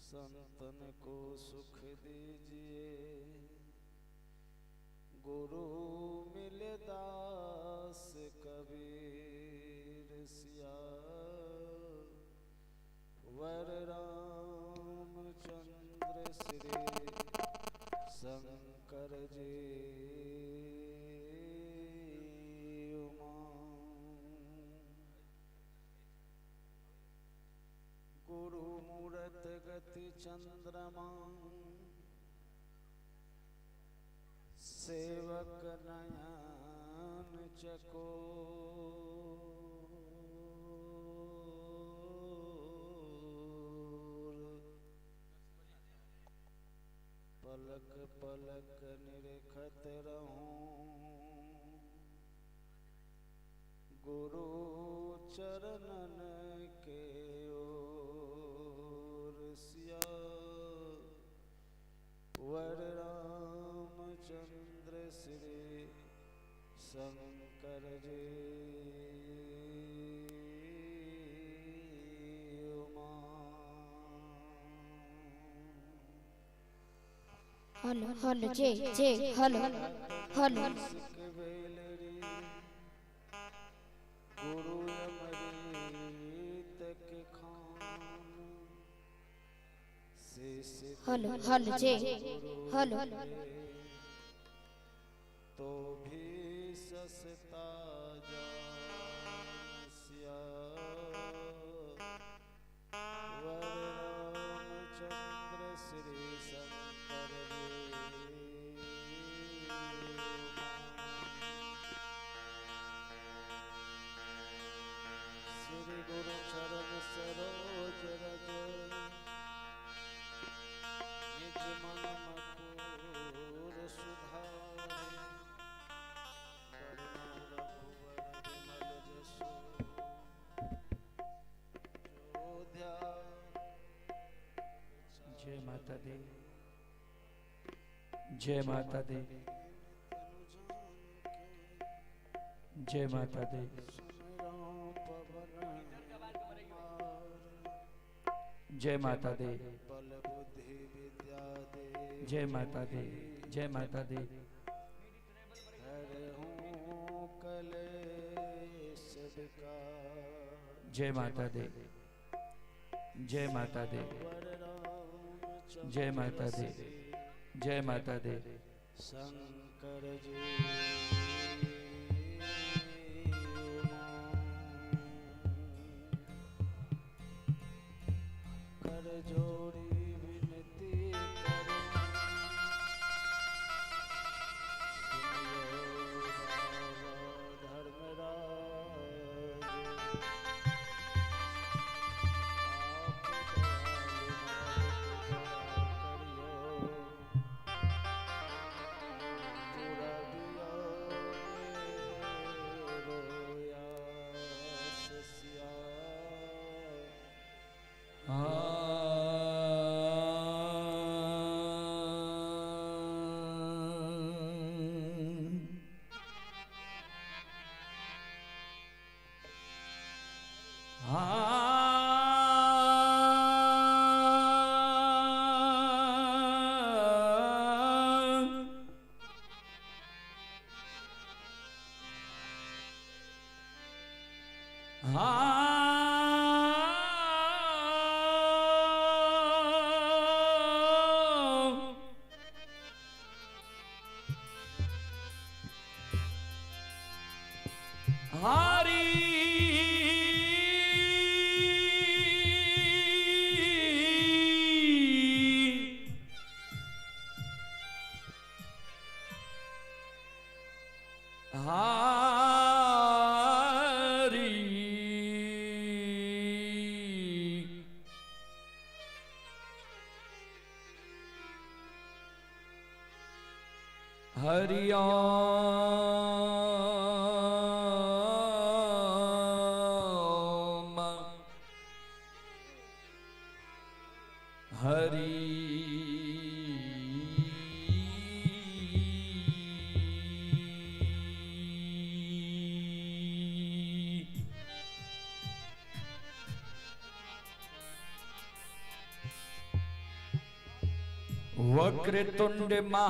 संतन को सुख दीजिए। गुरु मिले दास कबीर सिया वर रामचंद्र श्री शंकर जी उमा। गुरु मूरत गति चंद्रमा सेवक नयन चको पलक पलक निरखत रहूं गुरु चरणन के ओर सिया वर रामचंद्र श्री शंकर जी उमा। हेलो हेलो जे जे हेलो हेलो। गुरु अमृत के खान शेष हेलो हेलो जे हेलो। तो भी सस्ता जान सिया वर रामचंद्र श्री शंकर जी। श्री गुरु चरण सरोज रज निज मन मकुर सुधारे। करुणा रघुवर विमल जसु जो ध्यान। जय माता दी, जय माता दी, जय माता दी, जय माता दी, बल बुद्धि विद्या दे। जय माता दी, जय माता दी। हर कलेश विकार। जय माता दी, जय माता दी, जय माता दी, जय माता दी। शंकर जी कर जोड़ी विनती करो सुनियो बाबा धर्मराज। आप दयालु मार्ग दया करियो पूरा दियो मेरो आस सिया। हरि ओम हरि वक्रतुंड महाकाय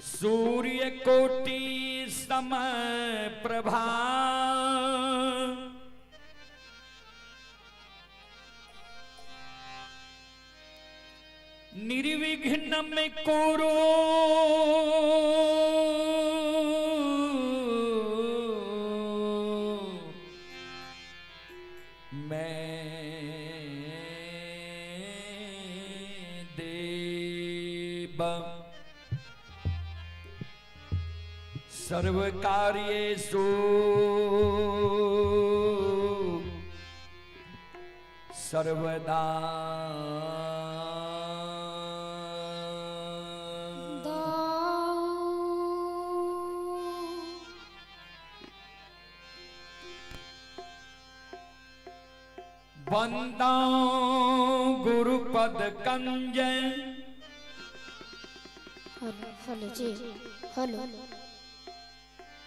सूर्य कोटि समय प्रभा निर्विघ्न में कुरु मैं देव सर्व कार्येषु सर्वदा वंदा गुरुपद कंज। हेलो हेलो जी हेलो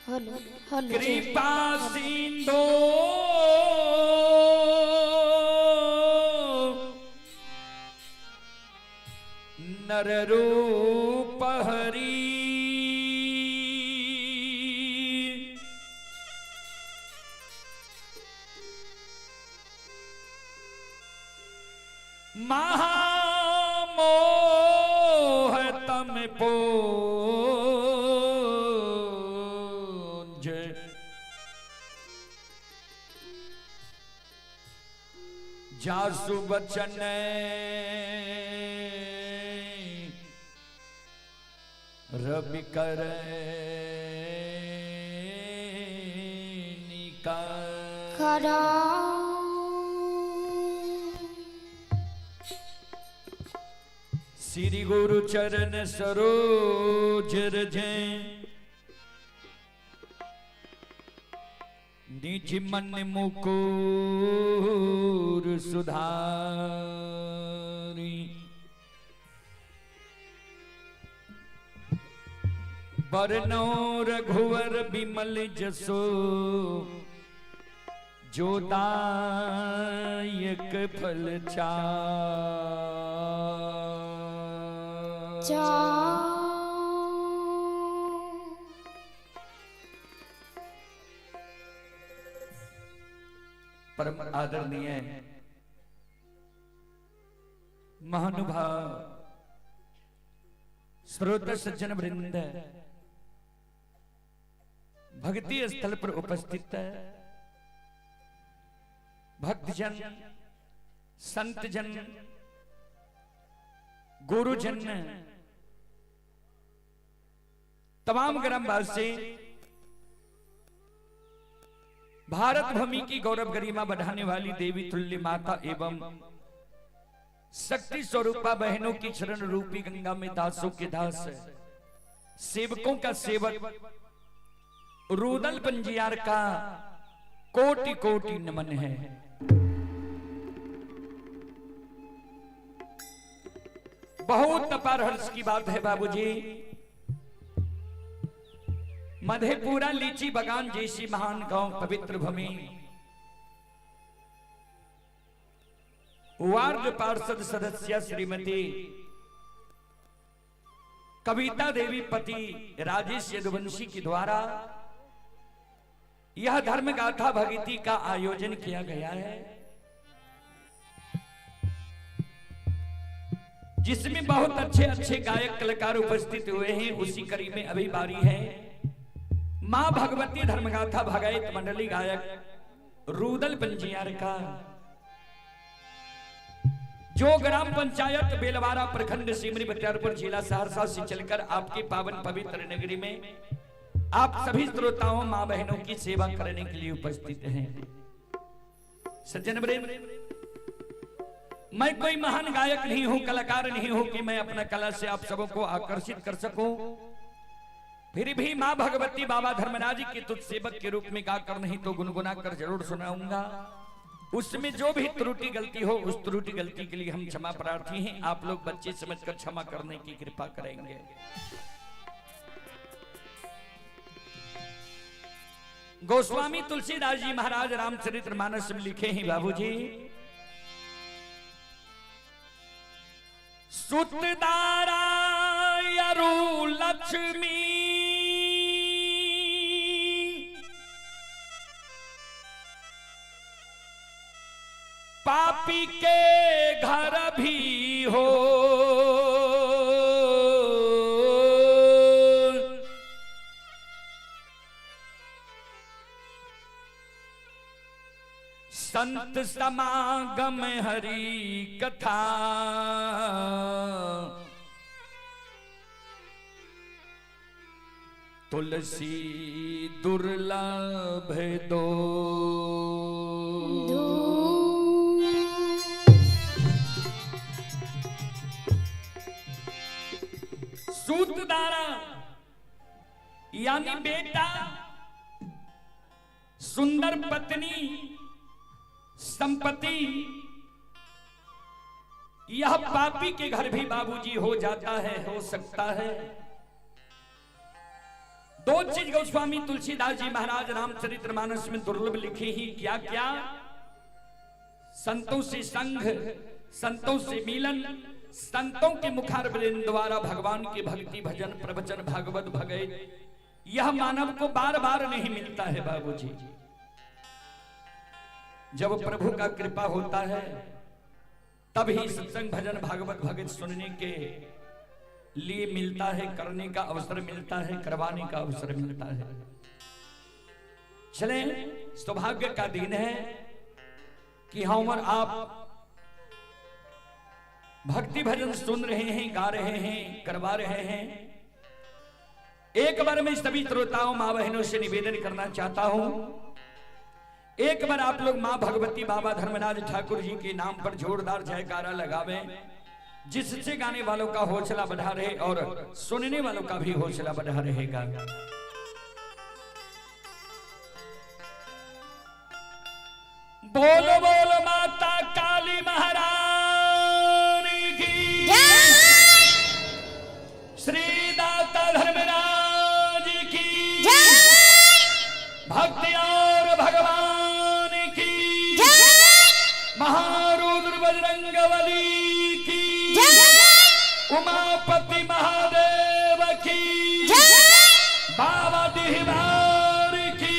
हेलो हेलो जी कृपा सिंधु नर रूप हरि महामोह तम पूंज जासु बचन रवि कर खरा श्री गुरु चरण सरोज रजे निज मन मुकुर सुधारी। बरनौ रघुवर बिमल जसो जो दायक फल चार। परम आदरणीय महानुभाव श्रोता सज्जन वृंद, भक्ति स्थल पर उपस्थित भक्तजन, संतजन, गुरुजन, तमाम ग्रामवासी, भारत भूमि की गौरव गरिमा बढ़ाने वाली देवी तुल्य माता एवं शक्ति स्वरूपा बहनों की शरण रूपी गंगा में दासों के दास, सेवकों का सेवक रुदल पंजियार का कोटि कोटि नमन है। बहुत अपार हर्ष की बात है बाबूजी, मधेपुरा लीची बगान जैसी महान गांव पवित्र भूमि, वार्ड पार्षद सदस्य श्रीमती कविता देवी पति राजेश यदुवंशी के द्वारा यह धर्म गाथा भगती का आयोजन किया गया है, जिसमें बहुत अच्छे अच्छे गायक कलाकार उपस्थित हुए हैं। उसी कड़ी में अभी बारी है मां भगवती धर्मगाथा भगायत मंडली गायक रुदल पंजियार का, जो ग्राम पंचायत बेलवारा प्रखंड सिमरी बख्तियारपुर जिला सहरसा से चलकर आपके पावन पवित्र नगरी में आप सभी श्रोताओं मां बहनों की सेवा करने के लिए उपस्थित हैं। सज्जन वृंद, मैं कोई महान गायक नहीं हूं, कलाकार नहीं हूं कि मैं अपना कला से आप सबों को आकर्षित कर सकूं, फिर भी मां भगवती बाबा धर्मराज के तुझ सेवक के रूप में गाकर नहीं तो गुनगुना कर जरूर सुनाऊंगा। उसमें जो भी त्रुटि गलती हो उस त्रुटि गलती के लिए हम क्षमा प्रार्थी हैं। आप लोग बच्चे समझकर क्षमा करने की कृपा करेंगे। गोस्वामी तुलसीदास जी महाराज रामचरित्र मानस में लिखे हैं बाबूजी, सुतदारा अरु लक्ष्मी पापी के घर भी हो, संत समागम हरि कथा तुलसी दुर्लभ दो। सूतदारा यानी बेटा, सुंदर पत्नी, संपत्ति, यह पापी के घर भी बाबूजी हो जाता है, हो सकता है। दो चीज गोस्वामी तुलसीदास जी महाराज रामचरितमानस में दुर्लभ लिखी ही, क्या क्या? संतों से संग, संतों से मिलन, संतों के मुखारविंद द्वारा भगवान की भक्ति, भजन, प्रवचन, भागवत भगत, यह मानव को बार बार नहीं मिलता है बाबूजी। जब प्रभु का कृपा होता है तभी सत्संग, भजन, भागवत भगत सुनने के लिए मिलता है, करने का अवसर मिलता है, करवाने का अवसर मिलता है। चले, सौभाग्य का दिन है कि हम और आप भक्ति भजन सुन रहे हैं, गा रहे हैं, करवा रहे हैं। एक बार मैं सभी श्रोताओं, माँ बहनों से निवेदन करना चाहता हूं, एक बार आप लोग माँ भगवती बाबा धर्मराज ठाकुर जी के नाम पर जोरदार जयकारा लगावें, जिससे गाने वालों का हौसला बढ़ा रहे और सुनने वालों का भी हौसला बढ़ा रहेगा। बोलो बोलो माता काली महारानी की, श्री दाता धर्मराज की, भक्ति और भगवान की, महारुद्र बजरंगबली की, उमापति महादेव की, बाबा डिहबार की।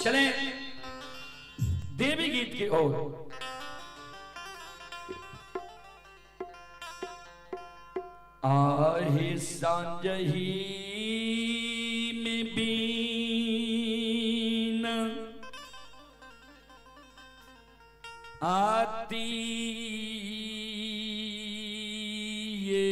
चले देवी गीत की ओर। आहे सांजही में बीन आती ये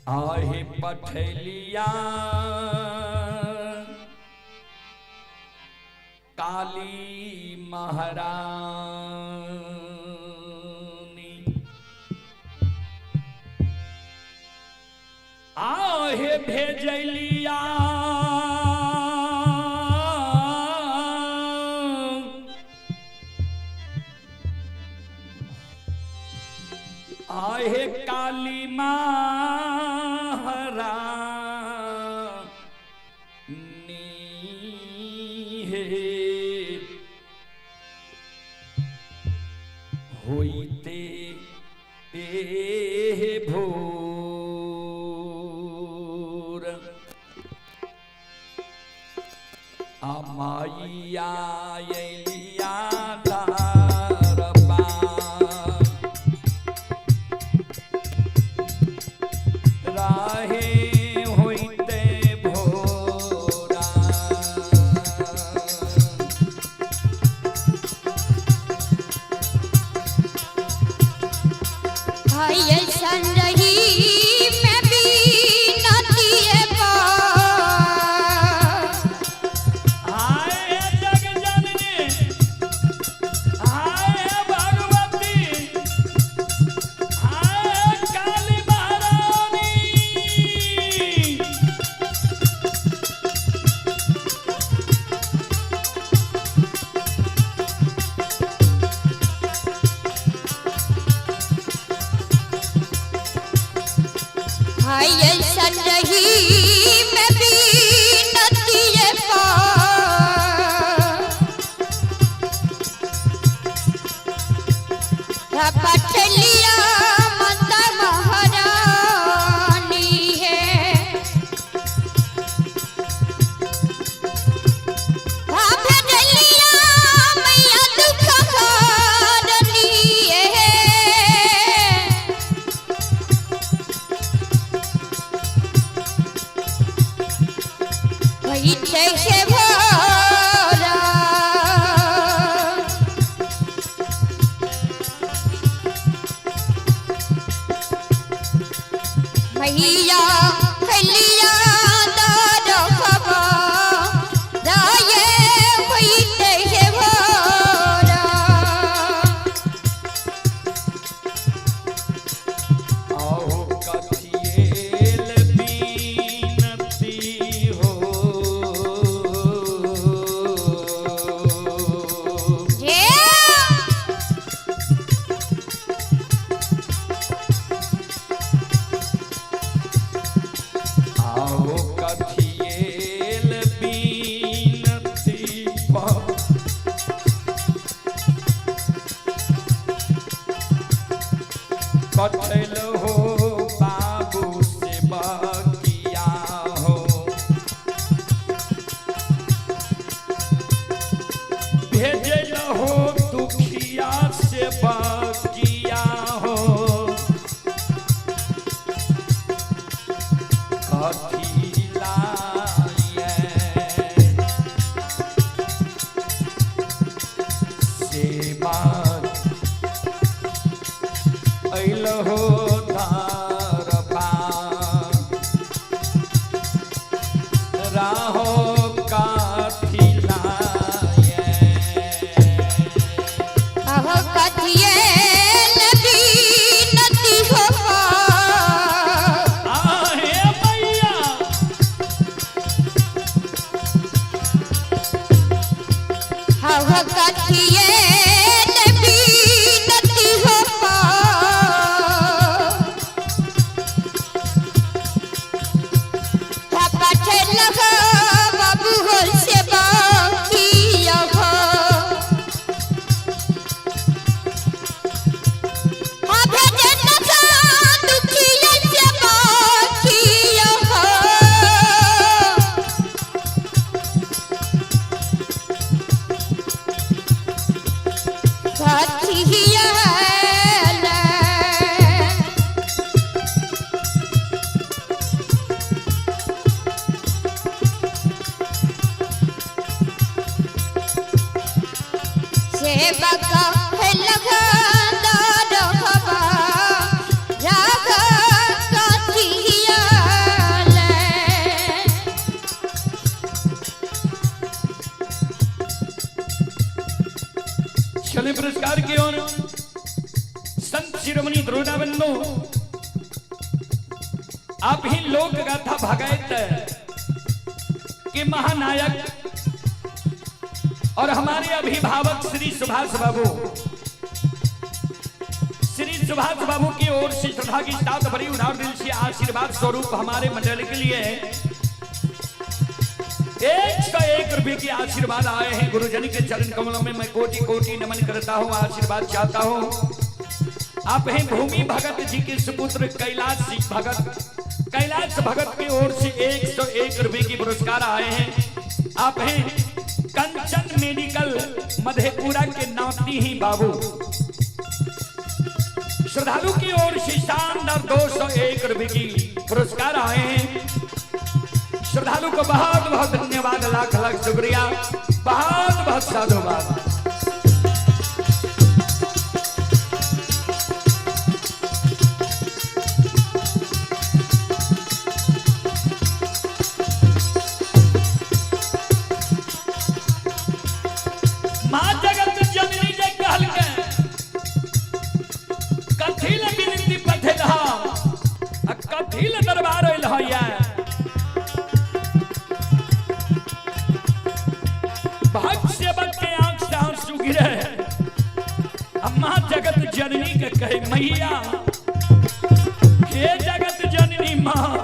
आहे पठलिया काली महारानी, आहे भेजलिया आहे काली महारानी हे होइते ए भोर अमाइया अलिया दरबा राहे होइते भोरा। हाय संजही मैं भी नदिए पा, हाय जग जननी, हाय भगवती, हाय काली महारानी। हाय संजही में बीनती पा पठलिया माता महारानी है। भेजलिया मैया दुख हारनी है। वही से भोरा मैया खलिया दार खबा राये वही से भोरा। आओ कथिएल बीनती हो। जे आओ कथिएल बीनती कठल हो बाबू से बकिया हो, भेजल हो दुखिया से बकिया हो, कथी लाए सेवा ऐल हो धार राहो काथी लाए। अहो कथिएल बीनती हो पा। आहे मैया हव कथिएल बीनती हो पा। पठल हो बाबू हो से बाकी हो। हा भजन का दुखिया से बाकी हो। साथिया सेवक लखदार खबा राग काथिया। चले पुरस्कार की ओर। संत शिरोमणि द्रोणाबंधु आप ही लोक गाथा भगत के महानायक और हमारे अभिभावक श्री सुभाष बाबू, श्री सुभाष बाबू की ओर से श्रद्धा की साथ भरी उधार दिल से आशीर्वाद स्वरूप हमारे मंडल के लिए 101 रुपए के आशीर्वाद आए हैं। गुरुजन के चरण कमलों में मैं कोटि कोटि नमन करता हूं, आशीर्वाद चाहता हूं। आप हैं भूमि भगत जी के सुपुत्र कैलाश सिंह भगत, कैलाश भगत की ओर से 101 रुपए की पुरस्कार आए हैं। आप हैं कंचन मेडिकल मधेपुरा के नाती ही बाबू, श्रद्धालु की ओर से शानदार 201 रुपए की पुरस्कार आए हैं। श्रद्धालु को बहुत बहुत धन्यवाद, लाख लाख शुक्रिया, बहुत बहुत साधुवाद। माँ जगत जननी जे कहलकै कथी ले विनती पठेल हा आ कथी ले दरबार अइल हा या भक्त सेवक के आंख से आंसू गिरे। अम्मा जगत जननी के कहे मैया हे जगत जननी माँ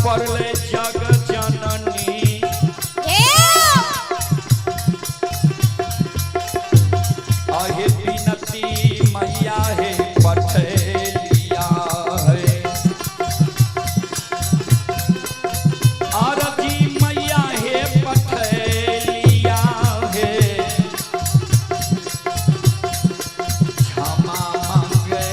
पड़ले जग जननी। आहे विनती मैया हे पठेलिया है, आरती मैया हे पठेलिया है, क्षमा मांगे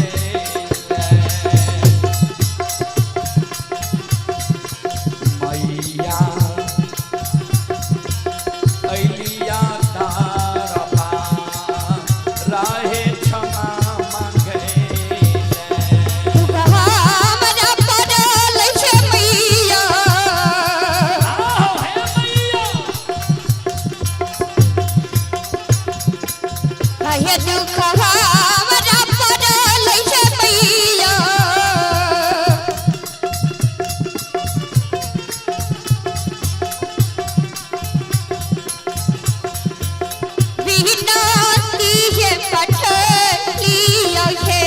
मैया अलिया तारपा राहे क्षमा मांगे। हमरा पड़ल छै मैया। आओ हे मैया। हे दुख हमरा पड़ल छै मैया। विनती हे पठलिया हे,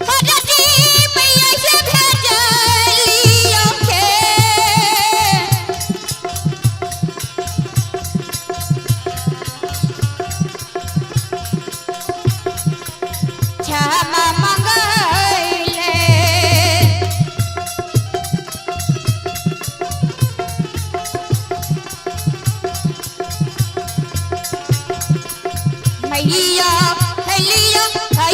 हरदी मैया हे भेजलिया हे। क्षमा मंगैले। मैया हलिया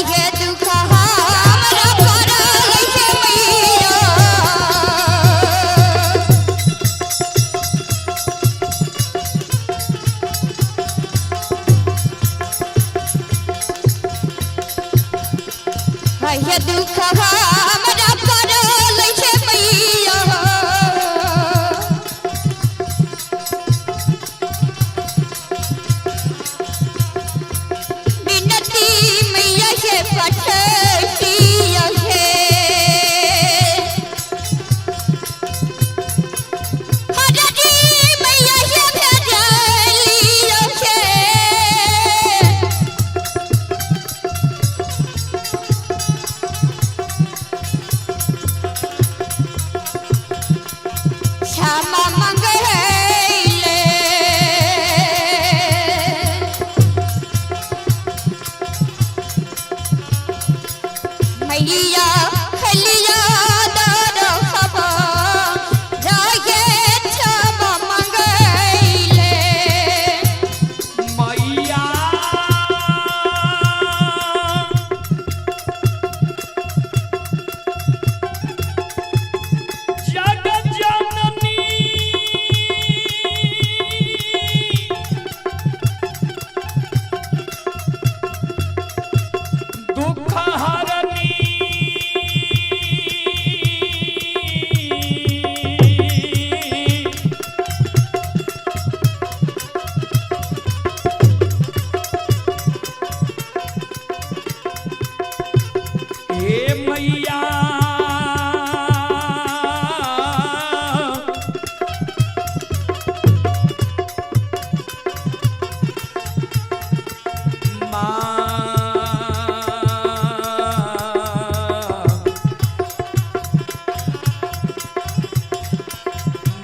हे दुख हमरा पड़ल छै मैया। हे दुख हमरा पड़ल छै मैया। विनती मैया हे पठतिया हे, हरदी मैया हे भेजलिया हे। क्षमा मंगैले। मैया हलिया दरखबा जागे क्षमा मंगैले। मैया जग जननी दुख हरनी हे मैया माँ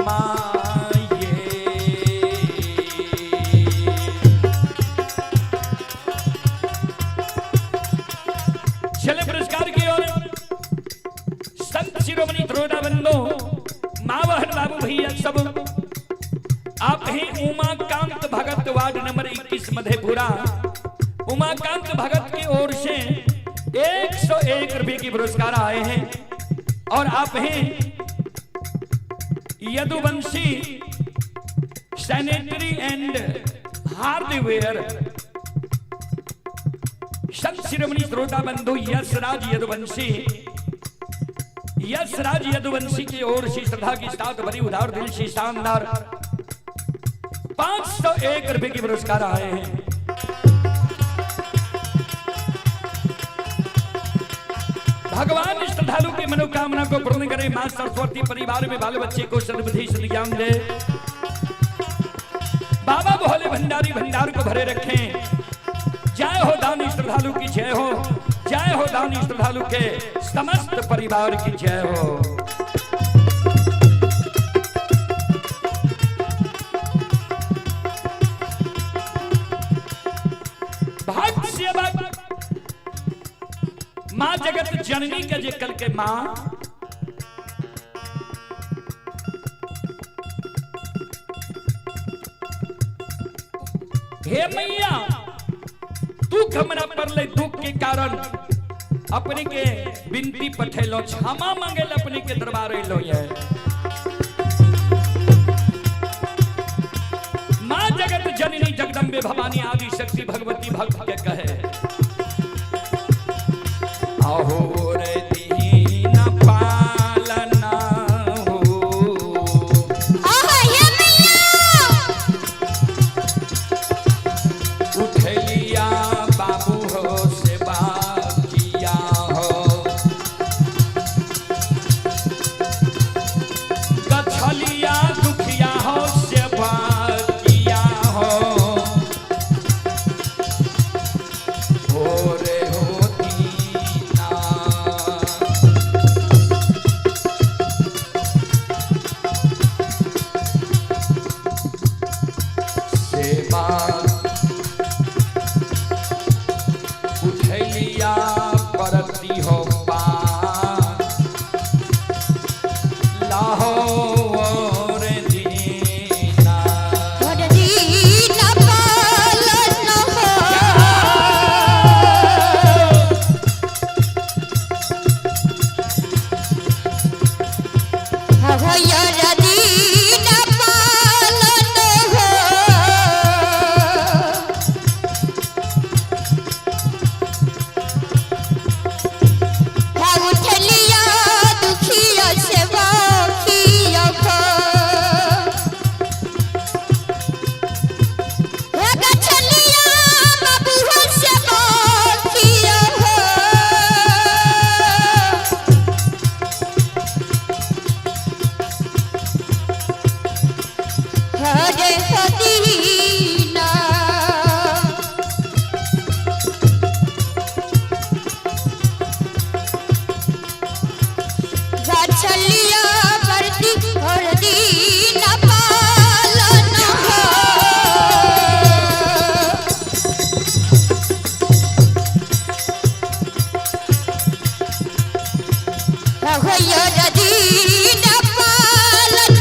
माँ ये। चले पुरस्कार की ओर। संत शिरोमणि त्रोड़ा बंदो मावहन बाबू भैया सब आप हैं उमाकांत भगत वार्ड नंबर 21 मधेपुरा। उमाकांत भगत की ओर से 101 रुपए की पुरस्कार आए हैं। और आप हैं Yaduvanshi sanitary and hardware Sant Shiromani श्रोता बंधु यशराज यदुवंशी, यशराज यदुवंशी की ओर से श्रद्धा की साथ भरी उदार दिल से शानदार 501 रुपए की पुरस्कार आए हैं। भगवान श्रद्धालु की मनोकामना को पूर्ण करे। मां सरस्वती परिवार में बाल बच्चे को सद्बुद्धि सद्ज्ञान दे। बाबा भोले भंडारी भंडार को भरे रखें। जय हो दानी श्रद्धालु की जय हो। जय हो दानी श्रद्धालु के समस्त परिवार की जय हो। भक्त सेवक माँ जगत जननी के जे कल के माँ हे मैया दुख हमरा पड़ले, दुख के कारण अपने के विनती पठेलो, क्षमा मांगे अपने के दरबार अलो ये। माँ जगत जननी जगदम्बे भवानी आदि शक्ति भगवती भक्त के कहे आहो रे दीन पालना हो। आहा हे मैया उठलिया बाबू हो सेवा किया हो, गछलिया दुखिया हो सेवा किया हो, हो रे हो दीना। सेवा उठलिया परती हो पार लाहौर दीना। और दीन पालन हो। हयर दीन पालन हो। उठलिया दुखिया सेवा किया हो। हे गछलिया बाबू सेवा किया हो। हरे हदीना। गछलिया बरती और दीन पालन हो। हयर दीन पालन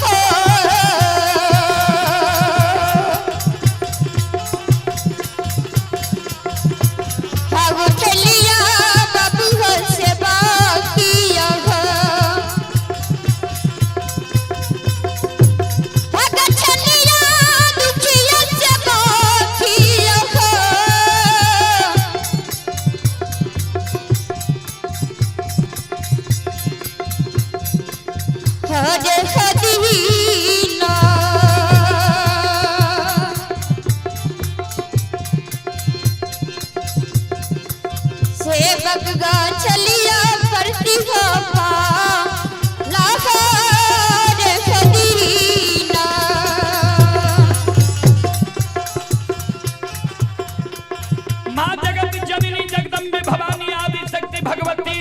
हो। उठलिया बाबू सेवा किया हो। गछलिया दुखिया सेवा किया हो। हरे हदीना। सेवक गछलिया परती हो पा लाहौर हदीना। माँ जगत जननी जगदम्बे भवानी आदि शक्ति भगवती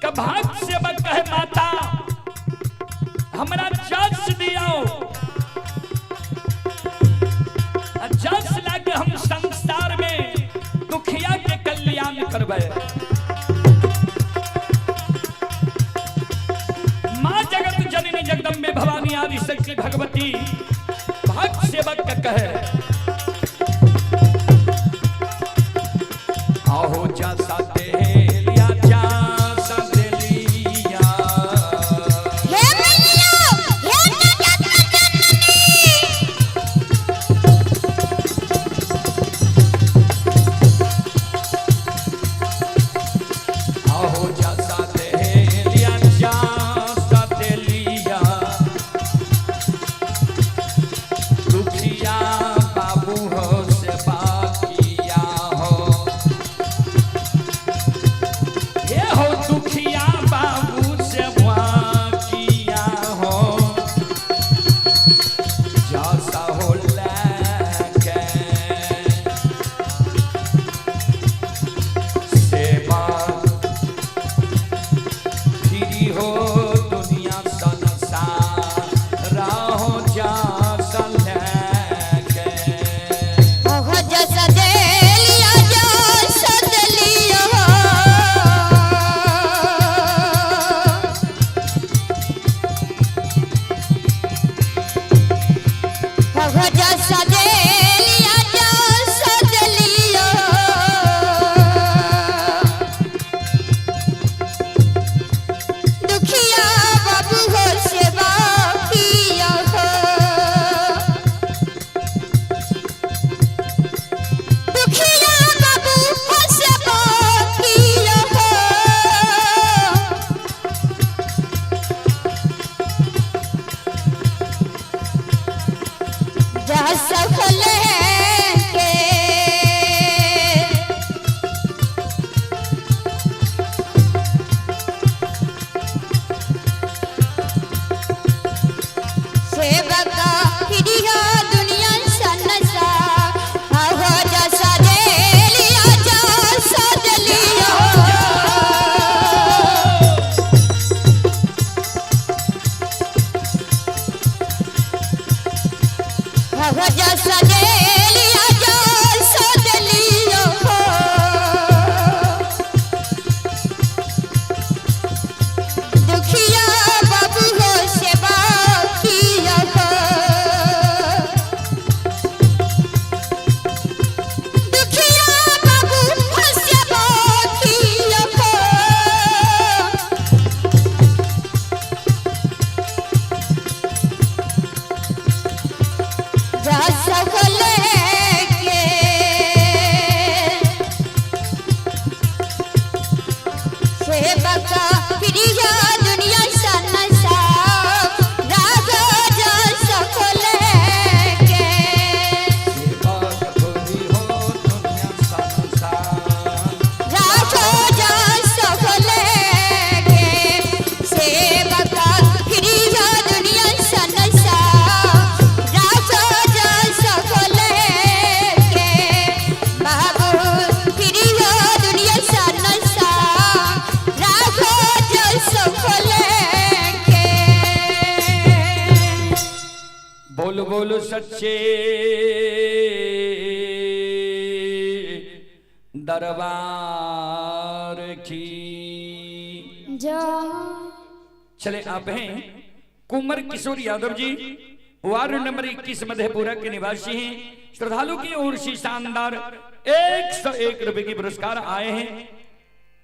का भाग सेवक कहे माता हमरा जस दियाओ, आ जस लाके हम संसार में दुखिया के कल्याण करबै। माँ जगत जननी जगदम्बे भवानी आदि शक्ति भगवती भक्त सेवक के कहे आहो जसा देलिया जसा देलिया। हे मैया हे जगत जननी आहो जसा देलिया जसा देलिया दुखिया बाबू हो सेवा किया हो। बोल सच्चे दरबार की जय। चले आप हैं कुंवर किशोर यादव जी, वार्ड नंबर 21 मधेपुरा के निवासी हैं। श्रद्धालु की ओर से शानदार 101 रुपए की पुरस्कार आए हैं।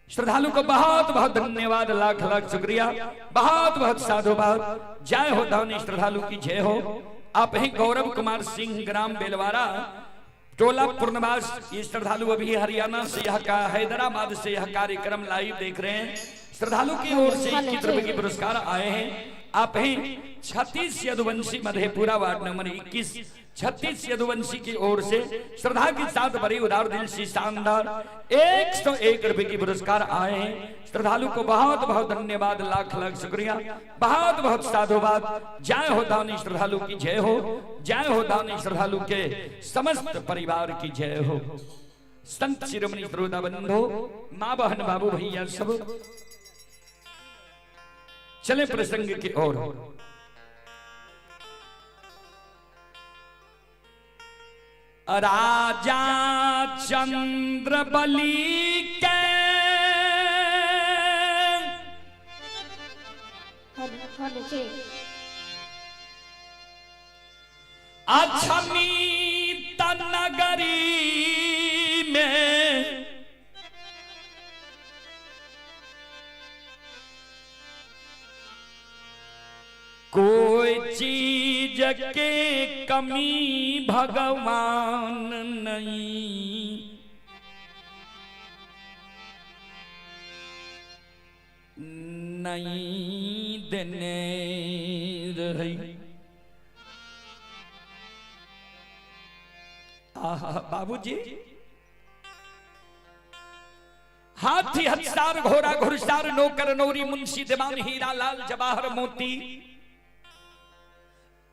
श्रद्धालु को बहुत बहुत धन्यवाद, लाख लाख शुक्रिया, बहुत बहुत साधुवाद। जय हो दानी श्रद्धालु की जय हो। आप हैं गौरव कुमार सिंह, ग्राम बेलवारा, टोला पूर्णवास। ये श्रद्धालु अभी हरियाणा से यह का हैदराबाद से यह कार्यक्रम लाइव देख रहे हैं। श्रद्धालु की ओर से 21 रुपए के पुरस्कार आए हैं। आप हैं 36 यदुवंशी, मधेपुरा, वार्ड नंबर 21, 36 यदुवंशी की ओर से श्रद्धा के साथ बड़ी उदार दिल से शानदार 101 रुपए की पुरस्कार आए हैं। श्रद्धालु को बहुत बहुत धन्यवाद, लाख लाख शुक्रिया, बहुत बहुत साधुवाद। जय हो दानी श्रद्धालु की जय हो, जय हो दानी श्रद्धालु के समस्त परिवार की जय हो। संत शिरोमणि श्रोता बंधु, माँ बहन बाबू भैया सब, चले प्रसंग की ओर। राजा चंद्रबली के अछमी नगरी में कोई चीज के कमी भगवान नहीं, नहीं देने रही। आहा बाबूजी, हाथी हथसार घोड़ा घुड़सार नौकर नौरी मुंशी दीवान हीरा लाल जवाहर मोती,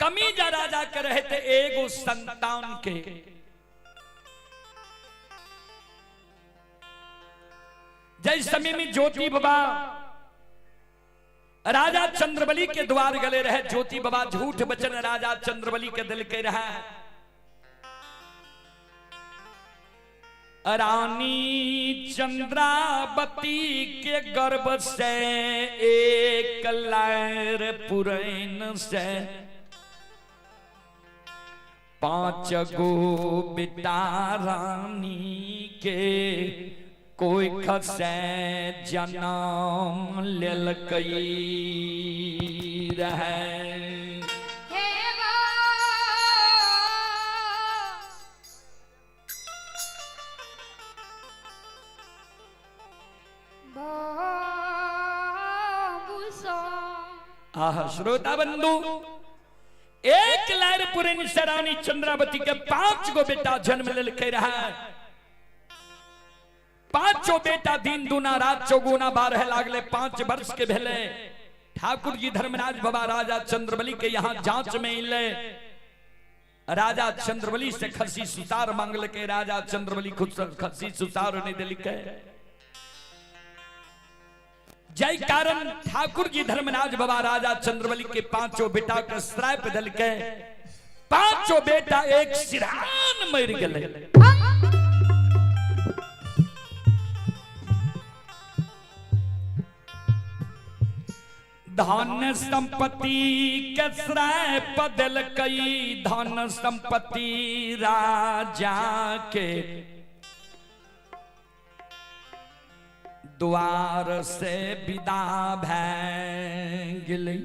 कमी जा राजा के रहते एगो संतान के। जय समय में ज्योति बाबा राजा चंद्रबली के द्वार गले रहे। ज्योति बाबा झूठ वचन राजा चंद्रबली के दिल के रहा। रानी चंद्रावती के गर्भ से एक लहर पुरैन से 5 गो बेटा रानी के कोई खसे जन्म लेलकई रहे। आह श्रोता बंधु, एक लहर पुरैन से रानी चंद्रावती के 5 गो बेटा जन्म लेलकै रहा। 5 बेटा दिन दूना रात चौगुना 12 लागले, 5 वर्ष के भेले। ठाकुर जी धर्मराज बाबा राजा चंद्रबली के यहाँ जांच में अले। राजा चंद्रबली से खसी सुतार मांगलकै, राजा चंद्रबली खुद खसी सुतार नहीं दिलकै। जय कारण ठाकुर जी धर्मराज बाबा राजा चंद्रबली के 5 बेटा के श्राप दिलकै। 5 बेटा एक सिरान मर गए। धन संपत्ति के श्राप दिलकै, धन संपत्ति राजा के द्वार से विदा भै गेलै।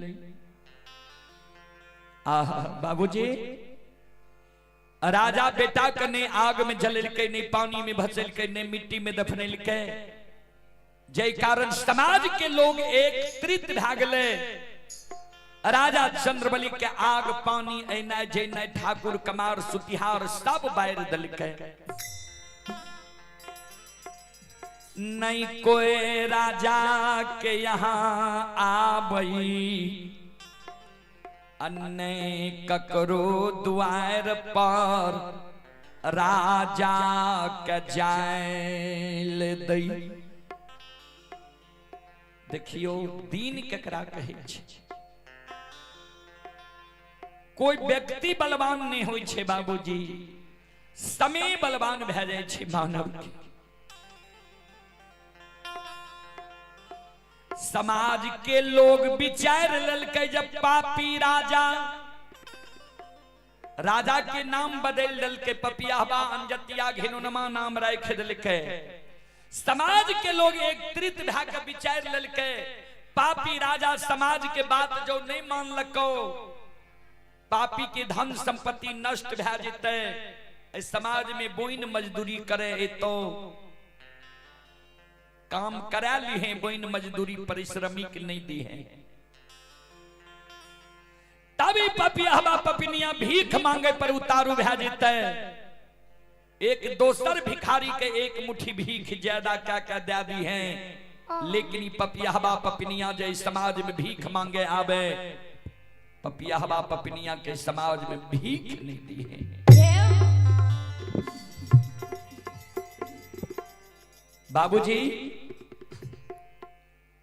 आह बाबूजी, राजा बेटा के नहीं आग में जलेलकै, नहीं पानी में भसेलकै, नहीं मिट्टी में दफनेलकै। जय कारण समाज के लोग एकत्रित भै गेलै। राजा चंद्रबली के आग पानी एनाइ जैनाइ ठाकुर कमार सुतिहार सब बारि देलकै। नहीं कोई राजा के यहाँ आबई, अन्य ककरो द्वार पर राजा के जायल दई। देखियो दीन केकरा कहै छै। कोई व्यक्ति बलवान नहीं होइ छै बाबूजी, समय बलवान भए जाइ छै मानव के। समाज के लोग विचार लेलकै जब पापी राजा, राजा के नाम बदल देलकै, पपियाहबा अंजतिया घिनुनमा नाम राखि देलकै। समाज के लोग एकत्रित भए के विचार लेलकै, पापी राजा समाज के बात जो नहीं मानलको, पापी के धन संपत्ति नष्ट भए जेतै, समाज में बोइन मजदूरी करे तो काम करा ली है, बोइन मजदूरी परिश्रमिक नहीं दी है। तभी पपियाहबा पपिनिया भीख मांगे पर उतारू भए जेतै, एक दोसर भिखारी के एक मुट्ठी भीख ज्यादा क्या क्या दे दी है, लेकिन पपियाहबा पपिनिया जे समाज में भीख मांगे आवे, पपियाहबा पपिनिया के समाज में भीख नहीं दी है। बाबूजी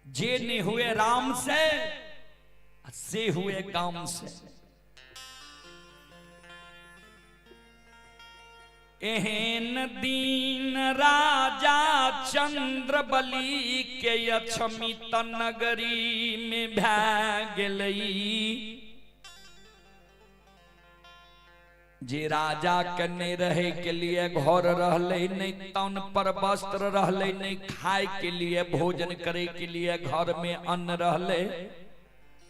जे नहीं हुए राम से से हुए काम से। एहन दीन राजा चंद्र बलि के अक्षमित नगरी में भै गेलई। जे राजा के नहीं रहे के लिए घर रहले, नहीं तन पर वस्त्र रहले, नहीं खाए के लिए भोजन करे के लिए घर में अन्न रहले,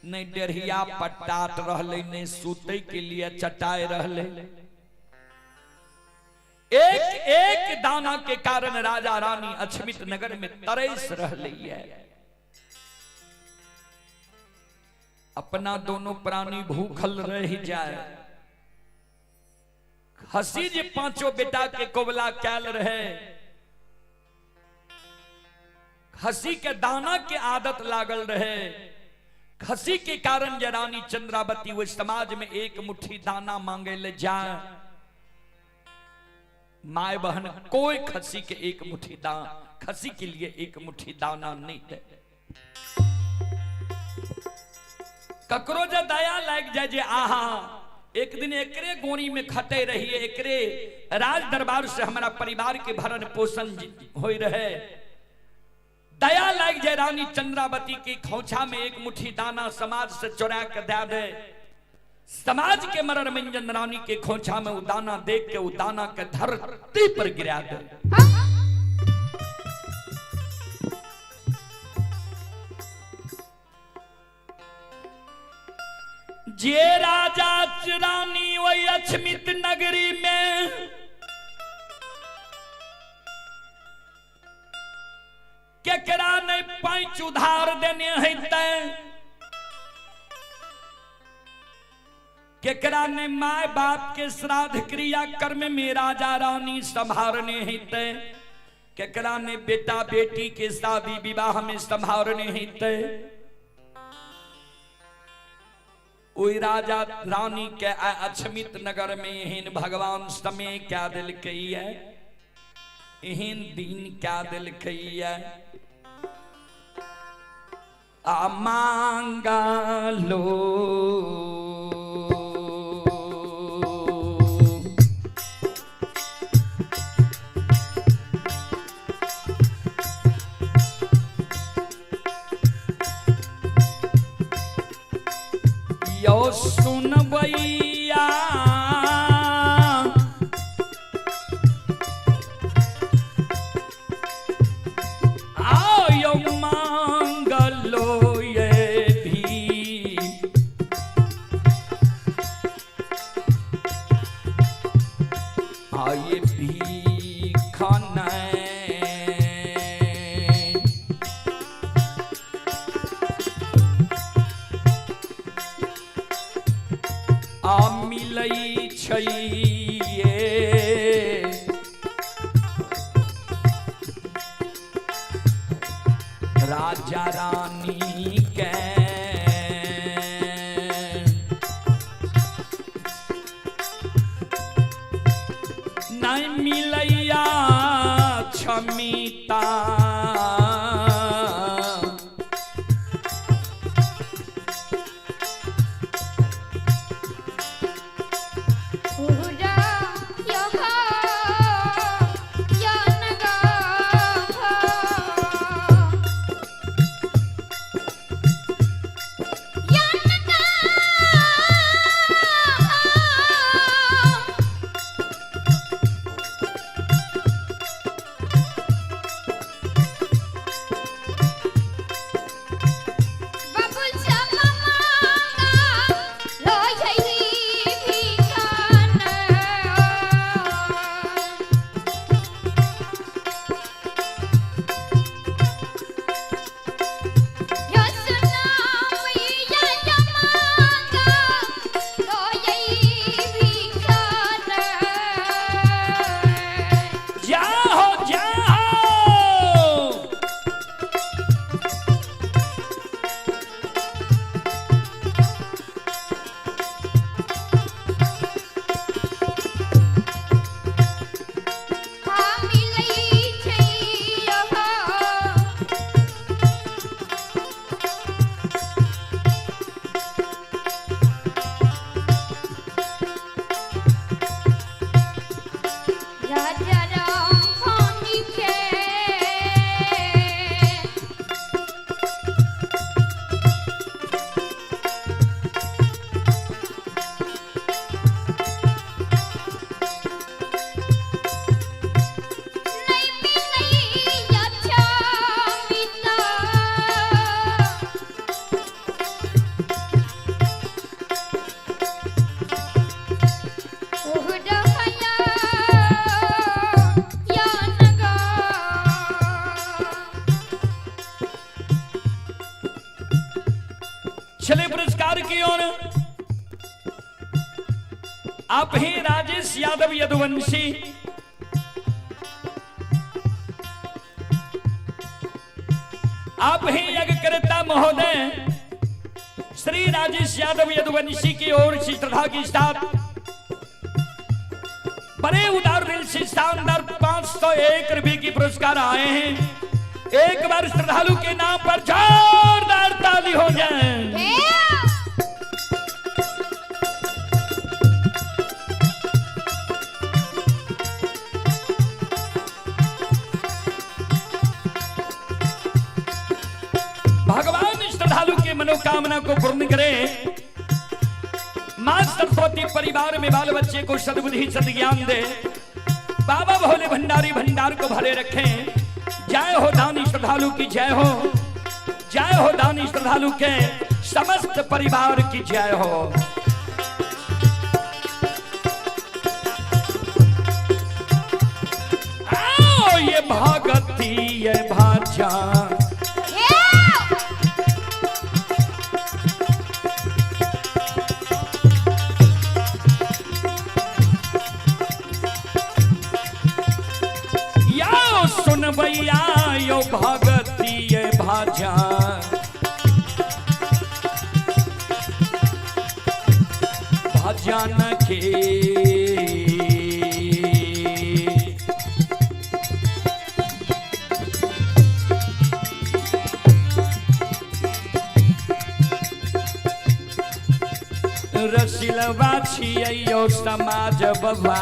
नहीं डेढ़िया पट्टाट रहले, नहीं सूते के लिए चटाई रहले, एक एक दाना के कारण राजा रानी अक्षमित नगर में तरस रहले है। अपना दोनों प्राणी भूखल रह जाए। हसी जे पांचों बेटा के कोबला कैल रहे, खसी के दाना के आदत लागल रहे, खसी के कारण जे रानी चंद्रावती वो समाज में एक मुट्ठी दाना मांगे ले जाए, my बहन कोई खसी के एक मुट्ठी दाना, खसी के लिए एक मुट्ठी दाना नहीं दे। ककरो जे दया लाग जाए जे आहा एक दिन एकरे गोरी में खटे रहिए, एकरे राज दरबार से हमारा परिवार के भरण पोषण हो रहे, दया लाग जाए रानी चंद्रावती की खोछा में एक मुट्ठी दाना समाज से चुरा के दे दे, समाज के मरण मंजन रानी के खोछा में उदाना देख के उदाना के धरती पर गिरा दे। जे राजा रानी वही अक्षमित नगरी में केकरा नहीं पैंच उधार देने हेतै, केकरा ने my बाप के श्राद्ध क्रिया कर्म में राजा रानी संभारने हेतै, केकरा ने बेटा बेटी के शादी विवाह में संभारने हेतै, ओहि राजा रानी के अक्षमित नगर में एहन भगवान समय क्या दिलकै है, एहन दिन क्या दिलकै है। आ मांगा लो यो सुनबैया आओ यो मांगलो ये भी आये भी खाना मिलई छैये राजा रानी के नहीं मिलैया क्षमिता आप ही राजेश यादव यदुवंशी, आप ही यज्ञकर्ता महोदय श्री राजेश यादव यदुवंशी की ओर से श्रद्धा के साथ बड़े उदार दिल से शानदार 501 रुपए की पुरस्कार आए हैं। एक बार श्रद्धालु के नाम पर जोरदार ताली हो जाए। भगवान श्रद्धालु के मनोकामना को पूर्ण करे। मां सरस्वती परिवार में बाल बच्चे को सद्बुद्धि सद्ज्ञान दे। बाबा भोले भंडारी भंडार को भरे रखें। जय हो दानी श्रद्धालु की जय हो, जय हो दानी श्रद्धालु के समस्त परिवार की जय हो। आओ ये भगती ये भाजा, सुन भैया यो भगती ये भाजा, भजन के रसिलवा छियै यो समाज बबा,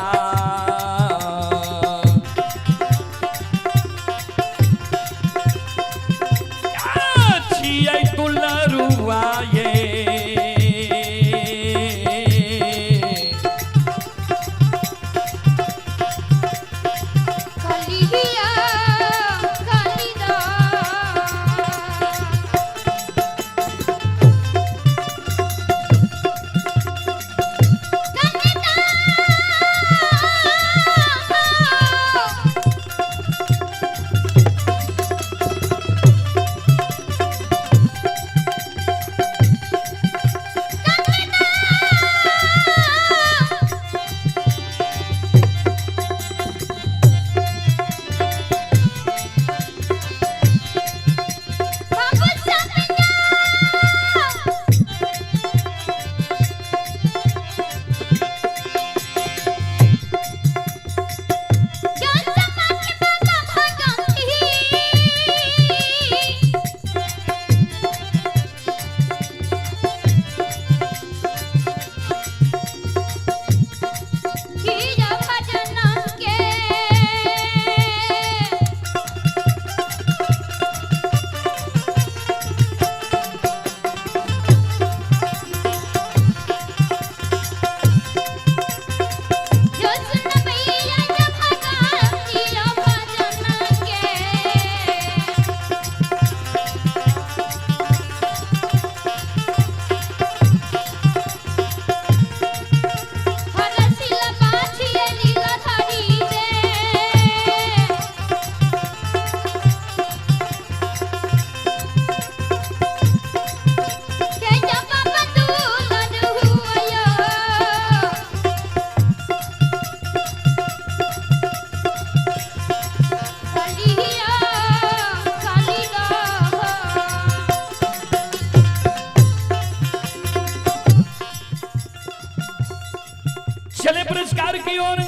चले पुरस्कार की ओर।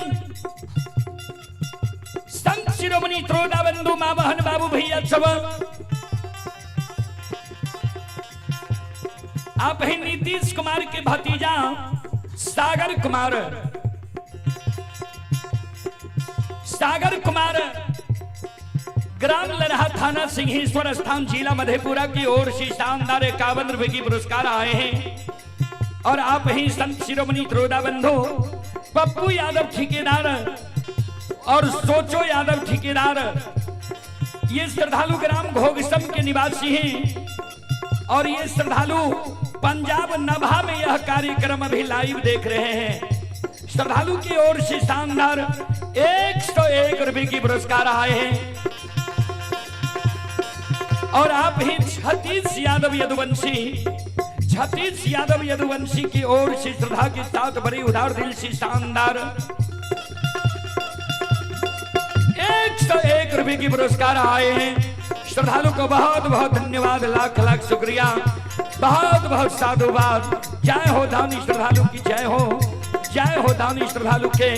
संत शिरोमणि त्रोदा बंधु मां बहन बाबू भैया सब, आप ही नीतीश कुमार के भतीजा सागर कुमार, सागर कुमार ग्राम लरहा थाना सिंहेश्वर स्थान जिला मधेपुरा की ओर से शानदार 51 रुपए की पुरस्कार आए हैं। और आप ही संत शिरोमणि त्रोदा बंधु पप्पू यादव ठेकेदार और सोचो यादव ठेकेदार, ये श्रद्धालु ग्राम घोगसम के निवासी हैं और ये श्रद्धालु पंजाब नभा में यह कार्यक्रम अभी लाइव देख रहे हैं। श्रद्धालु की ओर से शानदार 101 रुपए की पुरस्कार आए हैं। और आप ही छत्तीस यादव यदुवंशी, छत्तीस यादव यदुवंशी की ओर से श्रद्धा के साथ बड़ी उदार दिल से शानदार 101 रुपए की पुरस्कार आए हैं। श्रद्धालु को बहुत बहुत धन्यवाद, लाख लाख शुक्रिया, बहुत बहुत साधुवाद। जय हो दानी श्रद्धालु की जय हो, जय हो दानी श्रद्धालु के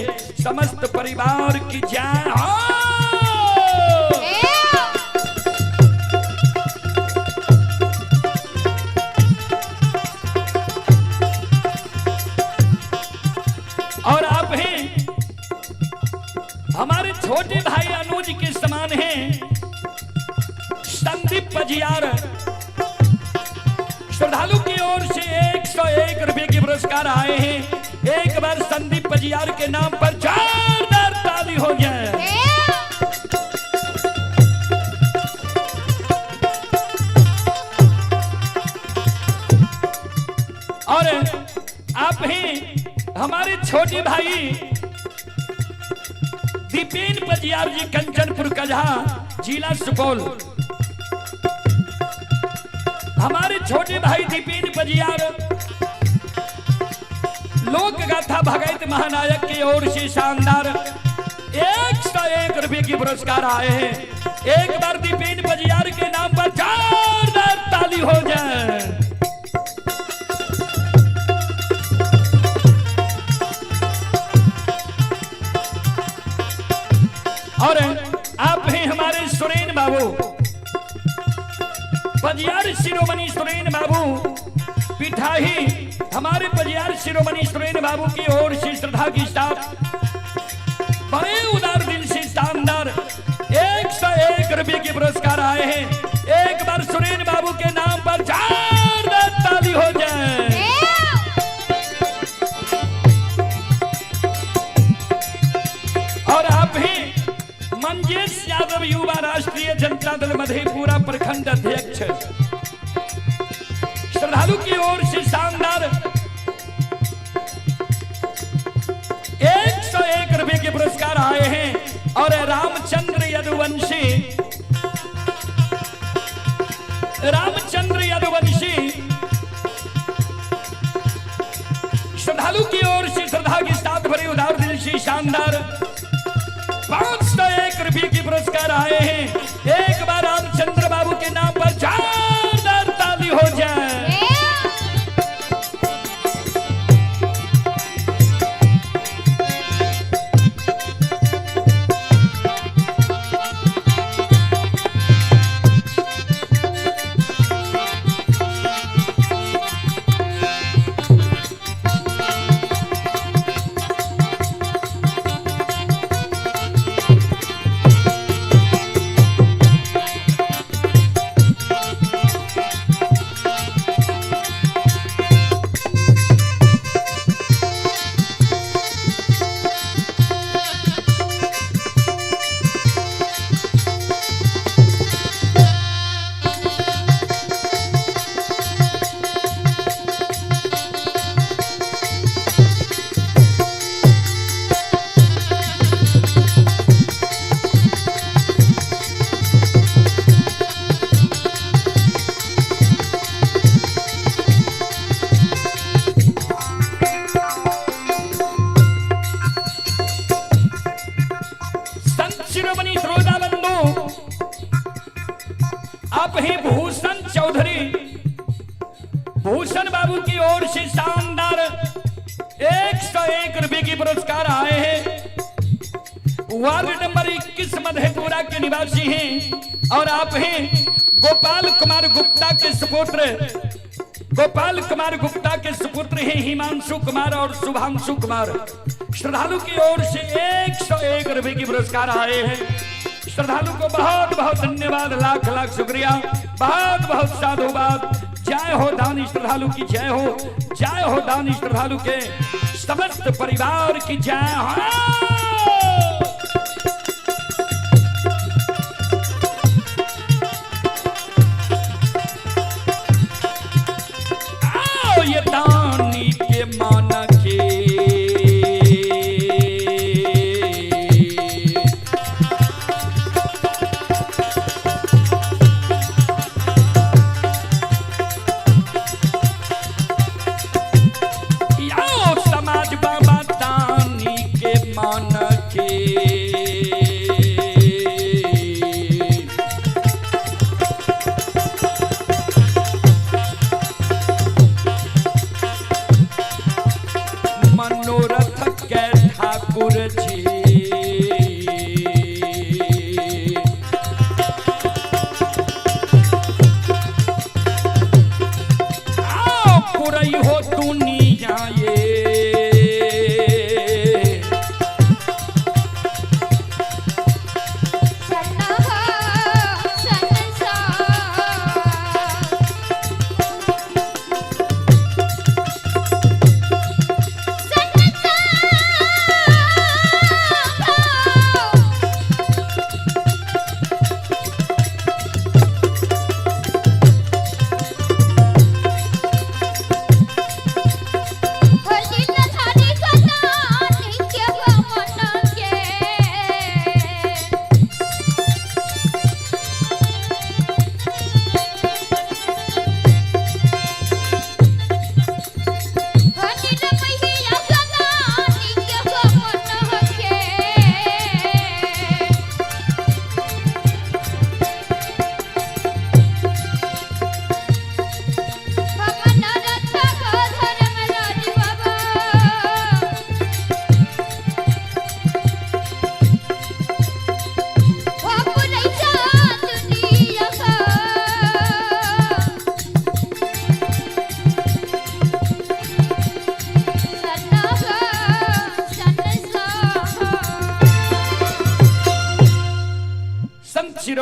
समस्त परिवार की जय हो। और आप हैं हमारे छोटे भाई अनुज के समान हैं संदीप पजियार, श्रद्धालु की ओर से 101 रुपए के पुरस्कार आए हैं। एक बार संदीप पजियार के नाम पर जोरदार ताली हो जाए। और आप हैं हमारे छोटे भाई दीपेन पजियार जी, कंचनपुर कजहा, जिला सुपौल। हमारे छोटे भाई दीपेन पजियार लोक गाथा भगत महानायक की ओर से शानदार 101 रुपए की पुरस्कार आए हैं। एक बार दीपेन पजियार के नाम पर जोरदार ताली हो जाए। और आप हैं हमारे सुरेन बाबू, पजियार शिरोमणि सुरेन बाबू पिठाही, हमारे पजियार शिरोमणि सुरेन बाबू की ओर से श्रद्धा की साथ बड़े उदार दिल से शानदार 101 रुपए के पुरस्कार आए हैं। एक बार सुरेन बाबू के नाम पर जोरदार ताली हो जाए। और आप ही मंजेश यादव युवा राष्ट्रीय जनता दल मधेपुरा प्रखंड अध्यक्ष, श्रद्धालु की ओर से शानदार 101 रुपए के पुरस्कार आए हैं। और रामचंद्र यदुवंशी, रामचंद्र यदुवंशी श्रद्धालु की ओर से श्रद्धा के साथ भरे उदार दिल से शानदार 501 रुपए के पुरस्कार आए हैं। एक बार रामचंद्र बाबू के नाम पर जोरदार ताली हो जाए। संत शिरोमणि श्रोता बंधु, आप ही भूषण चौधरी, भूषण बाबू की ओर से शानदार 101 रुपए की पुरस्कार आए हैं। वार्ड नंबर 21 मधेपुरा के निवासी हैं और आप हैं गोपाल कुमार गुप्ता के सुपुत्र, गोपाल कुमार गुप्ता के सुपुत्र हैं हिमांशु कुमार और शुभांशु कुमार। श्रद्धालु की ओर से 101 रुपए की पुरस्कार आए हैं। श्रद्धालु को बहुत बहुत धन्यवाद, लाख लाख शुक्रिया, बहुत बहुत साधुवाद। जय हो दानी श्रद्धालु की जय हो, जय हो दानी श्रद्धालु के समस्त परिवार की जय हो। आओ ये दानी के माना के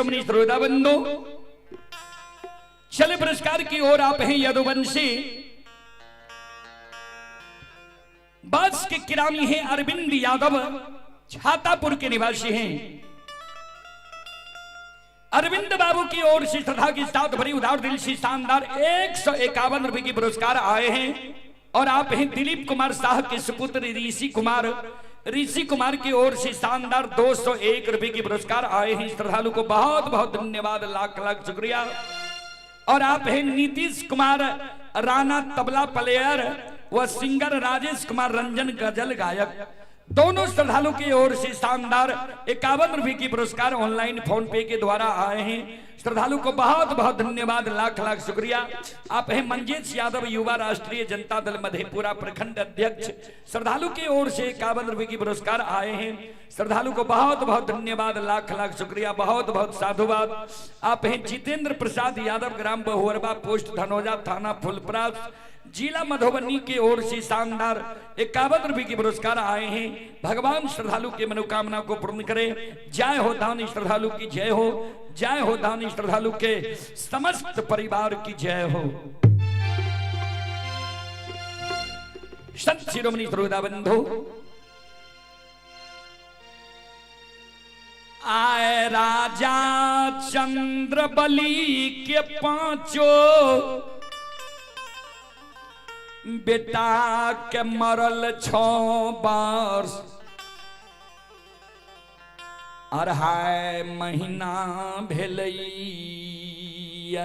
शिरोमणि श्रोता बंधु, चले पुरस्कार की ओर आप हैं यदुवंशी बास के किरामी हैं अरविंद यादव, छातापुर के निवासी हैं। अरविंद बाबू की ओर से श्रद्धा के साथ भरी उदार दिल से शानदार 151 रुपए की पुरस्कार आए हैं। और आप हैं दिलीप कुमार शाह के सुपुत्र ऋषि कुमार, ऋषि कुमार की ओर से शानदार 201 रुपए की पुरस्कार आए हैं। श्रद्धालु को बहुत बहुत धन्यवाद, लाख लाख शुक्रिया। और आप हैं नीतीश कुमार राणा तबला प्लेयर व सिंगर राजेश कुमार रंजन गजल गायक, दोनों श्रद्धालु की ओर से शानदार 51 रुपए की पुरस्कार ऑनलाइन फोन पे के द्वारा आए हैं। श्रद्धालु को बहुत बहुत धन्यवाद, लाख लाख शुक्रिया। आप हैं मंजीत यादव युवा राष्ट्रीय जनता दल मधेपुरा प्रखंड अध्यक्ष, श्रद्धालु की ओर से 51 रुपए की पुरस्कार आए हैं। श्रद्धालु को बहुत बहुत धन्यवाद, लाख लाख शुक्रिया, बहुत बहुत साधुवाद। आप हैं जितेंद्र प्रसाद यादव ग्राम बहुअरबा पोस्ट धनौजा थाना फुलपरास जिला मधुबनी की ओर से शानदार 51 रुपए के पुरस्कार आए हैं। भगवान श्रद्धालु की मनोकामना को पूर्ण करे। जय हो दानी श्रद्धालु की जय हो, जय हो दानी श्रद्धालु के समस्त परिवार की जय हो। संत शिरोमणि श्रोता बंधु, आए राजा चंद्र बलि के पांचों बेटा के मरल 6 वर्ष 2.5 महीना भेलैया।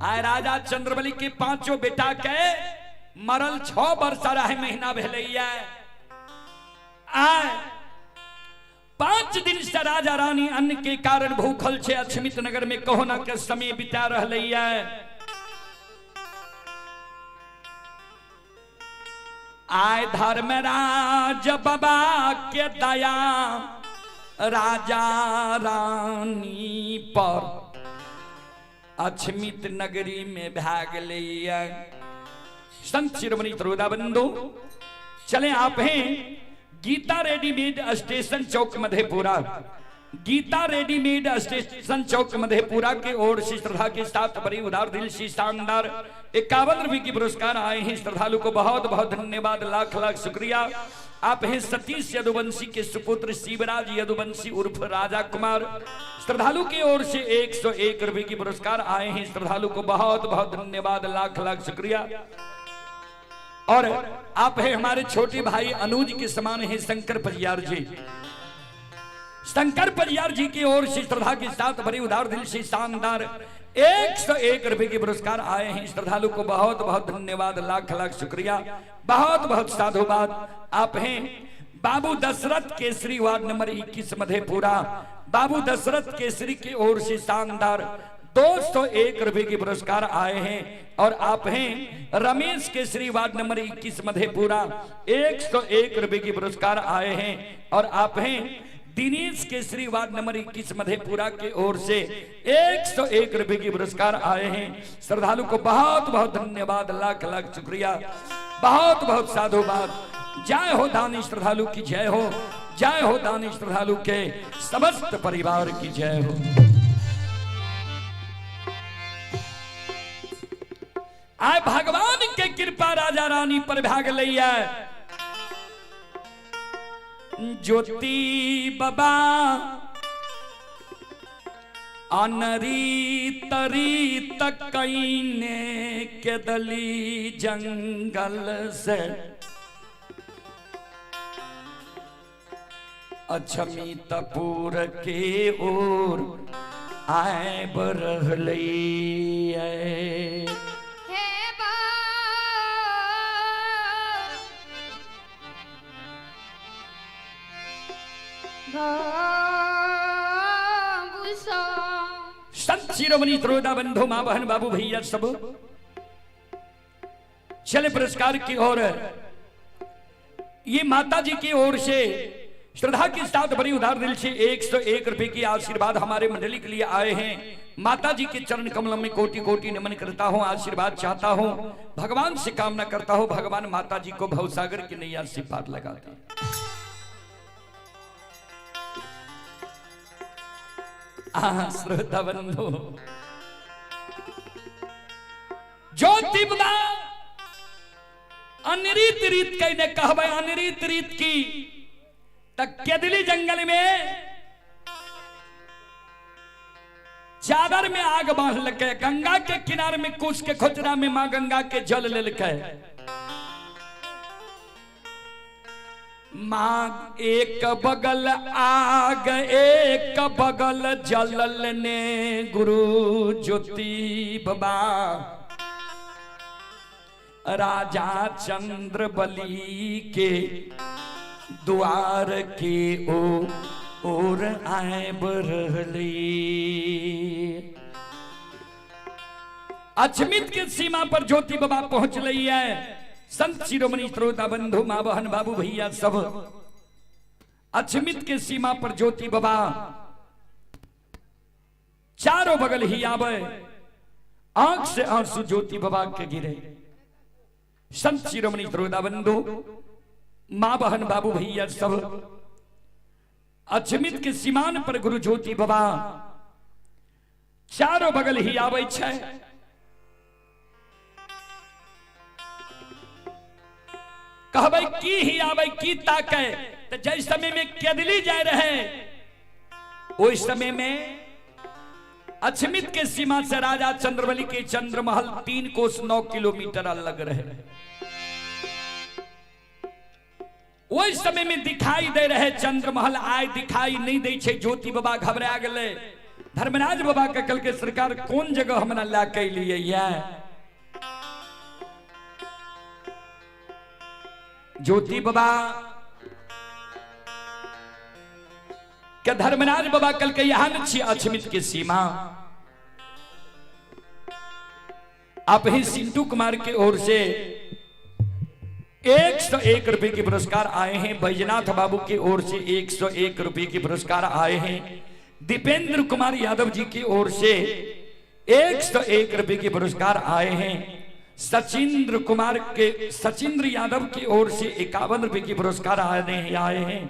आए राजा चंद्रबली के पांचों बेटा के मरल 6 वर्ष 2.5 महीना भेलैया। आए 5 दिन से राजा रानी अन्न के कारण भूखल छे अक्षमित नगर में कहोना के समय बिता रहलैया। आए धर्मराज बाबा के दया राजा रानी पर अक्षमित नगरी में भाग लिया। संत शिरोमणि श्रोता बंधु, चले आप हैं गीता रेडीमेड स्टेशन चौक मधेपुरा, गीता रेडीमेड स्टेशन चौक मधेपुरा के ओर से श्रद्धा के साथ बड़ी उदार दिल से शानदार 51 रुपए की पुरस्कार आए हैं। श्रद्धालु को बहुत बहुत धन्यवाद, लाख लाख शुक्रिया। आप हैं सतीश यदुवंशी के सुपुत्र शिवराज यदुवंशी उर्फ राजा कुमार, श्रद्धालु की ओर से 101 रुपए की पुरस्कार आए हैं। श्रद्धालु को बहुत बहुत धन्यवाद, लाख लाख शुक्रिया। और आप हैं हमारे छोटे भाई अनुज के समान हैं शंकर परियार जी, शंकर परियार जी की ओर से श्रद्धा के साथ बड़ी उदार दिल से शानदार 101 रुपए के पुरस्कार आए हैं। श्रद्धालु को बहुत बहुत धन्यवाद, लाख लाख शुक्रिया, बहुत बहुत साधुवाद। आप हैं बाबू दशरथ केसरी वार्ड नंबर 21 मधेपुरा, बाबू दशरथ केसरी की ओर से शानदार 201 रुपए के पुरस्कार आए हैं। और आप हैं रमेश केसरी वार्ड नंबर 21 मधेपुरा, 101 रुपए के पुरस्कार आए हैं। और आप हैं दिनेश केसरी वार्ड नंबर 21 मधेपुरा की ओर से 101 रुपए के पुरस्कार आए हैं। श्रद्धालु को बहुत बहुत धन्यवाद, लाख लाख शुक्रिया, बहुत बहुत साधुवाद। जय हो दानी श्रद्धालु की जय हो, जय हो दानी श्रद्धालु के समस्त परिवार की जय हो। आए भगवान के कृपा राजा रानी पर भाग लिया। ज्योति बाबा अनरी तरी तकईने के दली जंगल से अक्षमितपुर के ओर आए बरहलैया। संत शिरोमणि श्रोता बंधु, मां बहन बाबू भैया सब, चले पुरस्कार की ओर। ये माता जी की ओर से श्रद्धा के साथ बड़ी उदार दिल से 101 रुपए की आशीर्वाद हमारे मंडली के लिए आए हैं। माता जी के चरण कमलों में कोटि कोटि नमन करता हूँ, आशीर्वाद चाहता हूँ, भगवान से कामना करता हूँ भगवान माता जी को भवसागर की नैया से पार लगाते। आ श्रोता बंधु ज्योति बाबा अनरीत रीत कहने कहबै अनरीत रीत की त केदली जंगल में चादर में आग बांध लके, गंगा के किनारे में कुश के खोचरा में मां गंगा के जल लेलके। मां एक बगल आग एक बगल जल लेने गुरु ज्योति बाबा राजा चंद्र बलि के द्वार के ओ और आए बरहली। अछमित के सीमा पर ज्योति बाबा पहुंच रही है। संत शिरोमणि श्रोता बंधु माँ बहन बाबू भैया सब अछमित के सीमा पर ज्योति बाबा चारों बगल ही आवे, आंख से आंसू ज्योति बाबा के गिरे। संत शिरोमणि श्रोता बंधु माँ बहन बाबू भैया सब अछमित के सीमान पर गुरु ज्योति बाबा चारों बगल ही आवे छे। कहबै की ही आवे की ताके, तो जै समय में केदली जाए रहे ओहि समय में अछमित के सीमा से राजा चंद्रबली के चंद्रमहल 3 कोस 9 किलोमीटर अलग रहे। ओहि समय में दिखाई दे रहे चंद्रमहल, आय दिखाई नहीं दे छे। ज्योति बाबा घबरा गेले। धर्मराज बाबा के कल के सरकार कौन जगह हमरा ला के लिए है। ज्योति बाबा के धर्मराज बाबा कल के यहां न छी अछमित के सीमा। आप ही सिंटू कुमार के ओर से 101 रुपए के पुरस्कार आए हैं। बैजनाथ बाबू की ओर से 101 रुपए के पुरस्कार आए हैं। दीपेंद्र कुमार यादव जी की ओर से 101 रुपए के पुरस्कार आए हैं। सचिंद्र कुमार के सचिंद्र यादव की ओर से 51 रुपए के पुरस्कार आए हैं।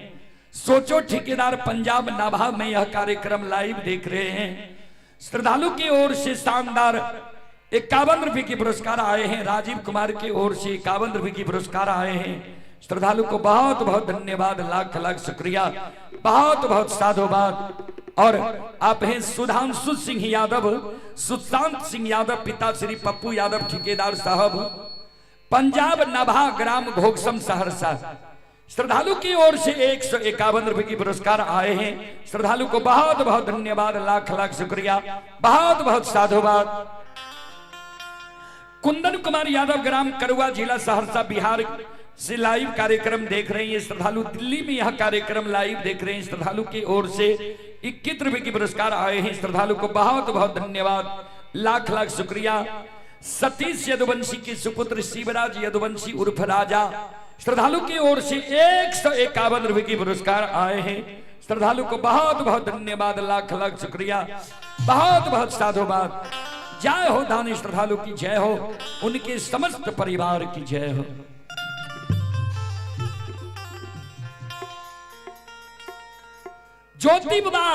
सोचो ठेकेदार पंजाब नाभा में यह कार्यक्रम लाइव देख रहे हैं। श्रद्धालु की ओर से शानदार 51 रुपए के पुरस्कार आए हैं। राजीव कुमार की ओर से 51 रुपए के पुरस्कार आए हैं। श्रद्धालु को बहुत बहुत धन्यवाद, लाख लाख शुक्रिया, बहुत बहुत साधुवाद। और आप हैं सुधांशु सिंह यादव, सुशांत सिंह यादव, पिता श्री पप्पू यादव ठेकेदार साहब, पंजाब नभा ग्राम घोगसम सहरसा। श्रद्धालु की ओर से 151 रुपए की पुरस्कार आए हैं। श्रद्धालु को बहुत बहुत धन्यवाद, लाख लाख शुक्रिया, बहुत बहुत साधुवाद। कुंदन कुमार यादव ग्राम करुआ जिला सहरसा बिहार से लाइव कार्यक्रम देख रहे हैं। श्रद्धालु दिल्ली में यह कार्यक्रम लाइव देख रहे हैं। श्रद्धालु की ओर से 21 रुपए के पुरस्कार आए हैं। श्रद्धालु को बहुत बहुत धन्यवाद, लाख लाख शुक्रिया। सतीश यदुवंशी के सुपुत्र शिवराज यदुवंशी उर्फ राजा, श्रद्धालु की ओर से 151 रुपए के पुरस्कार आए हैं। श्रद्धालु को बहुत बहुत धन्यवाद, लाख लाख शुक्रिया, बहुत बहुत साधुवाद। जय हो दानी श्रद्धालु की जय हो, उनके समस्त परिवार की जय हो। ज्योति बाबा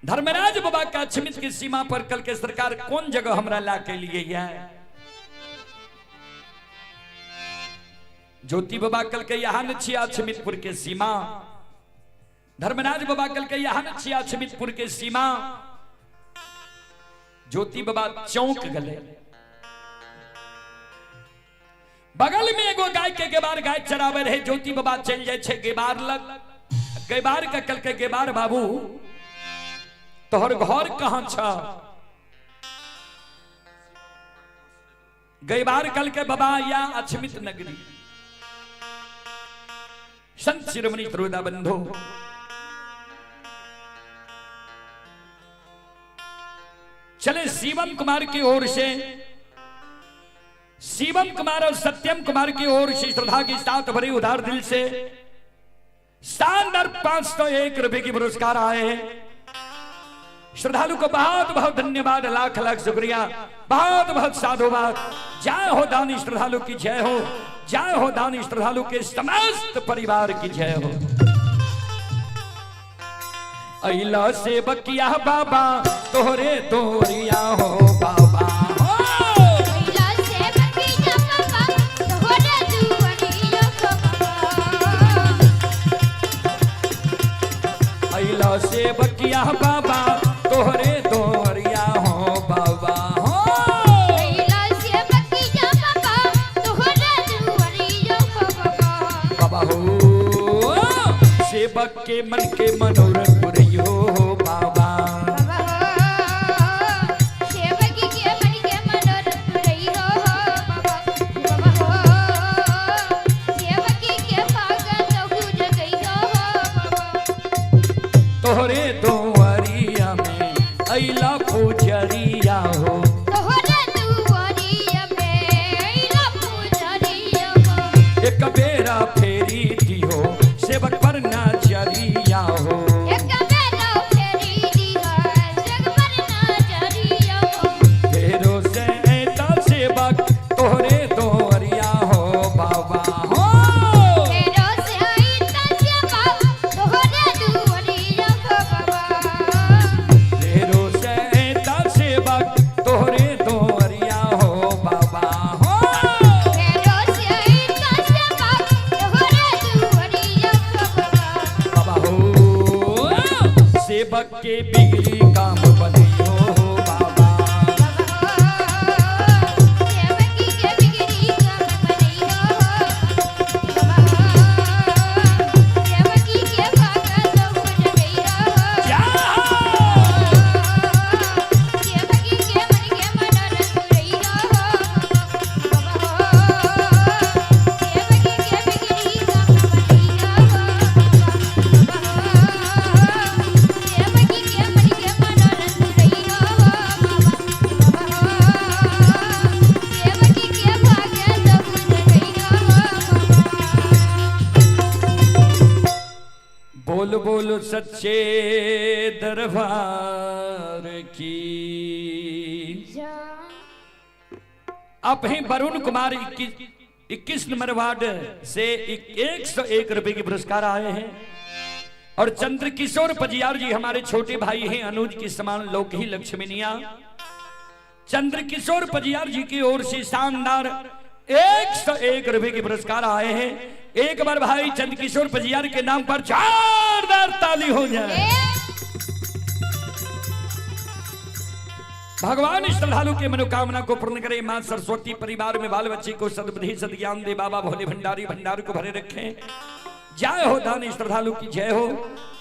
धर्मराज बाबा का अछमित की सीमा पर कल के सरकार कौन जगह हमरा ला के लिए है। ज्योति बाबा कल के यहां न छिया अछमितपुर के सीमा। धर्मराज बाबा कल के यहां न छिया अछमितपुर के सीमा। ज्योति बाबा चौंक गले। बगल में एगो गाय के गेबार गाय चरावे रहे। ज्योति बाबा चल जाए छे गेबार लग। गेबार का कल के गेबार बाबू तोहर घर कहां छ। गेबार कल के बाबा या अछमित नगरी। संत शिरोमणि श्रोता बंधु चले शिवम कुमार की ओर से, शिवम कुमार और सत्यम कुमार की ओर से श्रद्धा के साथ भरे उदार दिल से शानदार 501 रुपए की पुरस्कार आए हैं। श्रद्धालु को बहुत बहुत धन्यवाद, लाख लाख शुक्रिया, बहुत बहुत साधुवाद। जय हो दानी श्रद्धालु की जय हो, जय हो दानी श्रद्धालु के समस्त परिवार की जय हो। अइला सेवकिया बाबा तोहरे तोरिया हो बाबा हो। अइला सेवकिया बाबा तोहरे दुआरिया हो बाबा। अइला सेवकिया बाबा तोहरे तोरिया हो बाबा हो। अइला सेवकिया बाबा तोहरे दुआरिया हो बाबा। बाबा हो, सेवक के मन के मनोरथ पुरैयो हो बाबा। बाबा हो, सेवकी के मन के मनोरथ पुरैयो हो बाबा। बाबा हो, सेवकी के भागत तहु जगैयो हो बाबा। तोहरे दुआरिया में अइला पुजरिया हो। तोहरे दुआरिया में अइला पुजरिया हो। एक बेरा फेरी दिहो सेवक पर नजरिया हो। एक बेरा फेरी दिहा जग पर नजरिया हो। फेरो से ऐता सेवक तोहरे दुआरिया हो बाबा हो। फेरो से अइता सेवक तोहरे दुआरिया हो बाबा। फेरो से ऐता सेवक तोहरे दुआरिया हो बाबा हो। फेरो से अइता सेवक तोहरे दुआरिया हो बाबा। बाबा हो, सेवक के बिगड़ी काम बनियो हो बाबा। बाबा हो, सेवकी के बिगड़ी काम बनैयो हो बाबा। सेवकी के भागत तहु जगैयो हो। जा। सेवकी के मन के मनोरथ पुरैयो हो बाबा। सेवकी के बिगड़ी काम बनैयो हो बाबा। सेवकी के मन के मनोरथ पुरैयो हो बाबा। सेवकी के भागत तहु जगैयो हो बाबा। बोल बोल सच्चे दरबार की। आप हैं वरुण कुमार 21 नंबर वार्ड से 101 रुपए के पुरस्कार आए हैं। और चंद्र किशोर पजियार जी हमारे छोटे भाई हैं, अनुज के समान लोक ही लक्ष्मीनिया। चंद्र किशोर पजियार जी की ओर से शानदार 101 रुपए के पुरस्कार आए हैं। एक बार भाई चंद्र किशोर पजियार के नाम पर जोरदार ताली हो जाए। भगवान श्रद्धालु के मनोकामना को पूर्ण करे। मां सरस्वती परिवार में बाल बच्चे को सद्बुद्धि सद्ज्ञान दे। बाबा भोले भंडारी भंडार को भरे रखें। जय हो दानी श्रद्धालु की जय हो।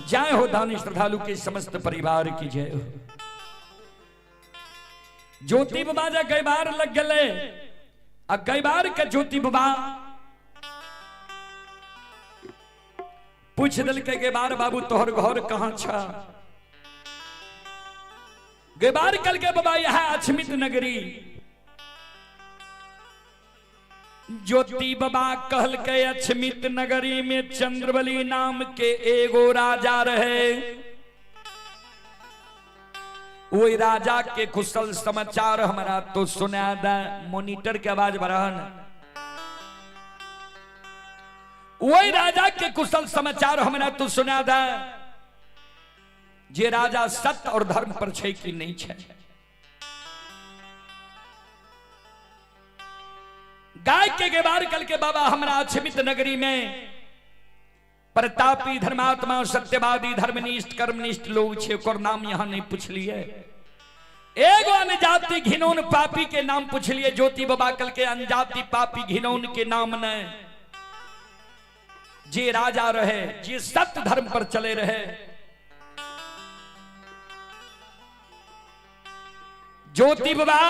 जय हो दानी श्रद्धालु के समस्त परिवार की जय हो। ज्योति बाबा जा कई बार लग गए, अब कई बार के ज्योति बाबा पूछ दिल के बार बाबू तोहर घर कहाँ छा। गेबार कल के बाबा यह अछमित नगरी। ज्योति बाबा कहल के अछमित नगरी में चंद्रबली नाम के एगो राजा रहे। वही राजा के कुशल समाचार हमारा तो सुना दे। मॉनिटर के आवाज बढ़न। वही राजा के कुशल समाचार हमारा तो सुना दे। जे राजा सत्य और धर्म पर छे कि नहीं छे। गाय के गेबार कल के बाबा हमरा अछमित नगरी में प्रतापी धर्मात्मा सत्यवादी धर्मनिष्ठ कर्मनिष्ठ लोग छे, ओकर नाम यहां नहीं पूछलिए। एगो अनजाति घिनौन पापी के नाम पूछलिए। ज्योति बाबा कल के अनजाति पापी घिनौन के नाम ने जे राजा रहे, जे सत्य धर्म पर चले रहे। ज्योति बाबा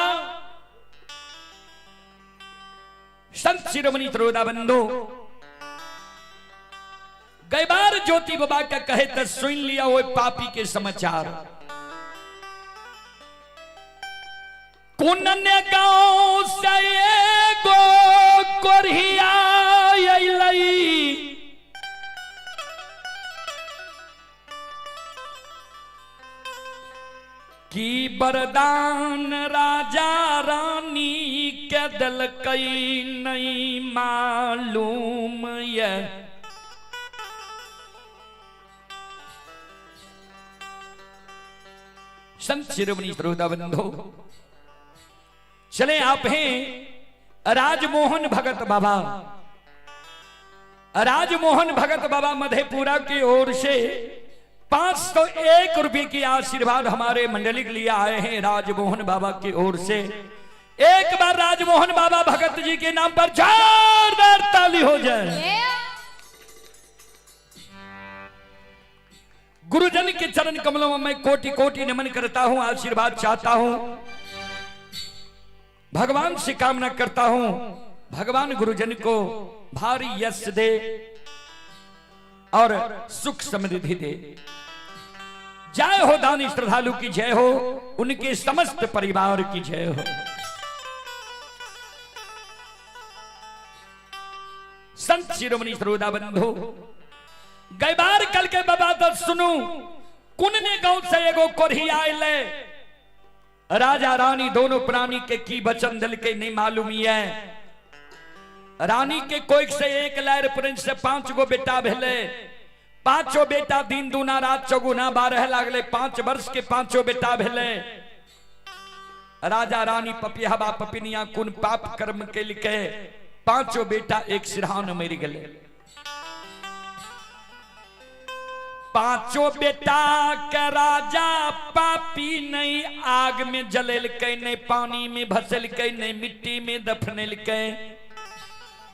संत शिरोमणि त्रोदा बंधु गैबार ज्योति बाबा का कहे तो सुन लिया वो पापी के समाचार। कुनन गांव से एगो कोरिया अइलई, की वरदान राजा रानी के दिलकई नहीं मालूम ये। संत शिरोमणि श्रोता बंधु, चले आप हैं राजमोहन भगत बाबा। राजमोहन भगत बाबा मधेपुरा की ओर से 501 रुपए की आशीर्वाद हमारे मंडली के लिए आए हैं। राजमोहन बाबा की ओर से एक बार राजमोहन बाबा भगत जी के नाम पर जोरदार ताली हो जाए। गुरुजन के चरण कमलों में मैं कोटि कोटि नमन करता हूं, आशीर्वाद चाहता हूं, भगवान से कामना करता हूं, भगवान गुरुजन को भारी यश दे और सुख समृद्धि दे। जय हो दानी श्रद्धालु की जय हो, उनके समस्त परिवार की जय हो। संत शिरोमणि श्रोता बंधु, गैबार कल के बाबा तो सुनू, कुनने गांव से एगो कोढ़ी आयल, राजा रानी दोनों प्राणी के की वचन दिल के नहीं मालूम ही है। रानी के कोई से एक लहर प्रिंस से 5 गो बेटा भेले, पांचों बेटा दिन दूना रात चौगुना 12 लागले, 5 वर्ष के पांचों बेटा भेले। राजा रानी पपिहबा पपिनिया कुन पाप कर्म के लिखे पांचों बेटा एक सिरहान मर गए। पांचों बेटा के राजा पापी नहीं आग में जलेलकै, नहीं पानी में भसलकै, नहीं मिट्टी में दफनेलकै।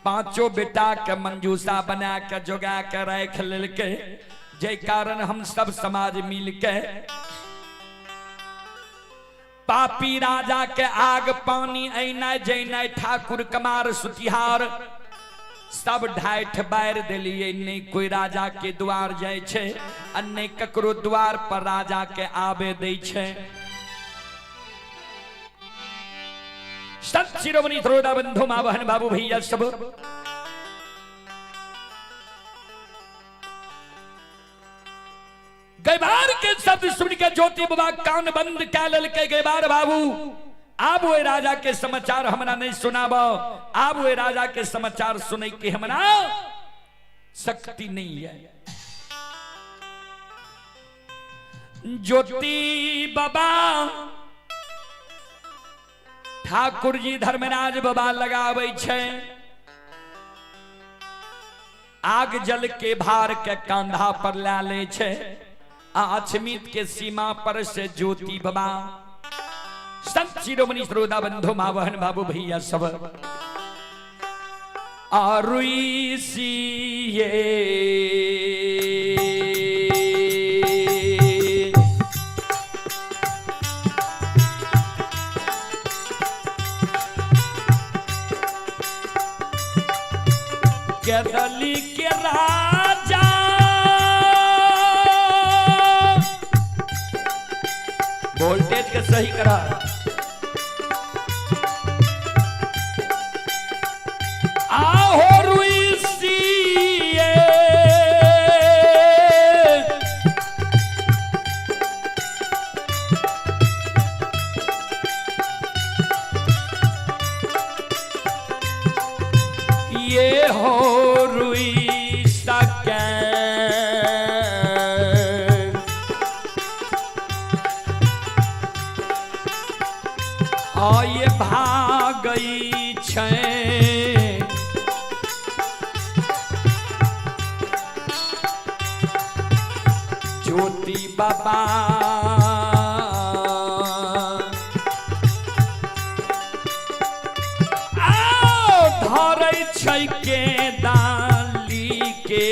पांचों बेटा के मंजूसा बना के जोगा के राख लेलकै, जे कारण हम सब समाज मिल के पापी राजा के आग पानी ऐनाय जैनाय ठाकुर कमार सुतिहार सब ढाठ बार दिलिए। नहीं कोई राजा के द्वार जाय छै आ नहीं ककरो द्वार पर राजा के आबे दै छै। संत शिरोमणि श्रोता बंधु माँ बहन बाबू भैया सब, गैबार के शब्द सुन के ज्योति बाबा कान बंद कै लेलकै। गैबार बाबू आब ओहि राजा के समाचार हमरा नहीं सुनाब, आब ओहि राजा के समाचार सुनै के हमरा शक्ति नहीं है। ज्योति बाबा ठाकुर जी धर्मराज बाबा लगाबै छै, आग जल के भार के कंधा पर ला ले छै, अछमित के सीमा पर से ज्योति बाबा। संत शिरोमणि श्रोता बंधु माँ बहन बाबू भैया सब, आरुई केदली के राजा वोल्टेज के सही करा, आहो रुई ये हो रुई सके आये भागई छै। ज्योति बाबा आओ धरै छै के डाली के,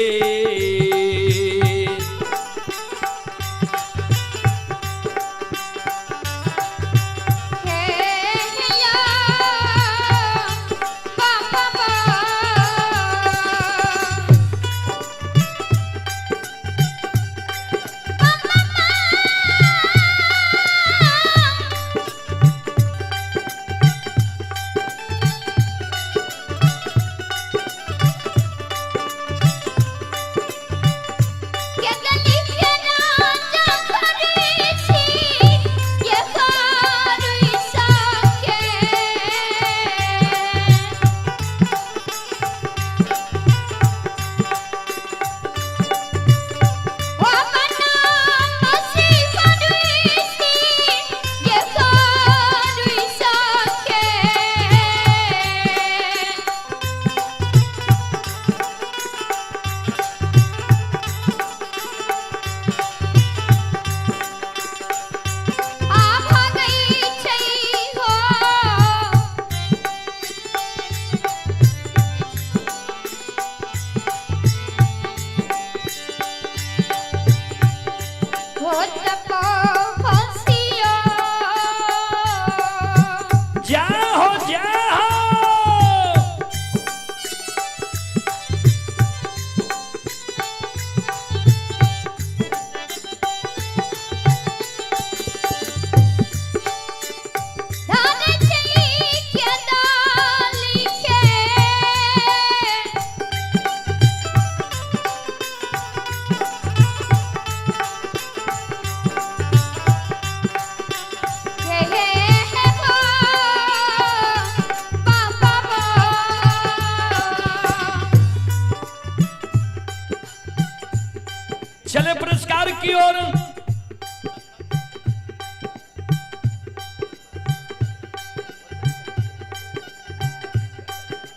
की ओर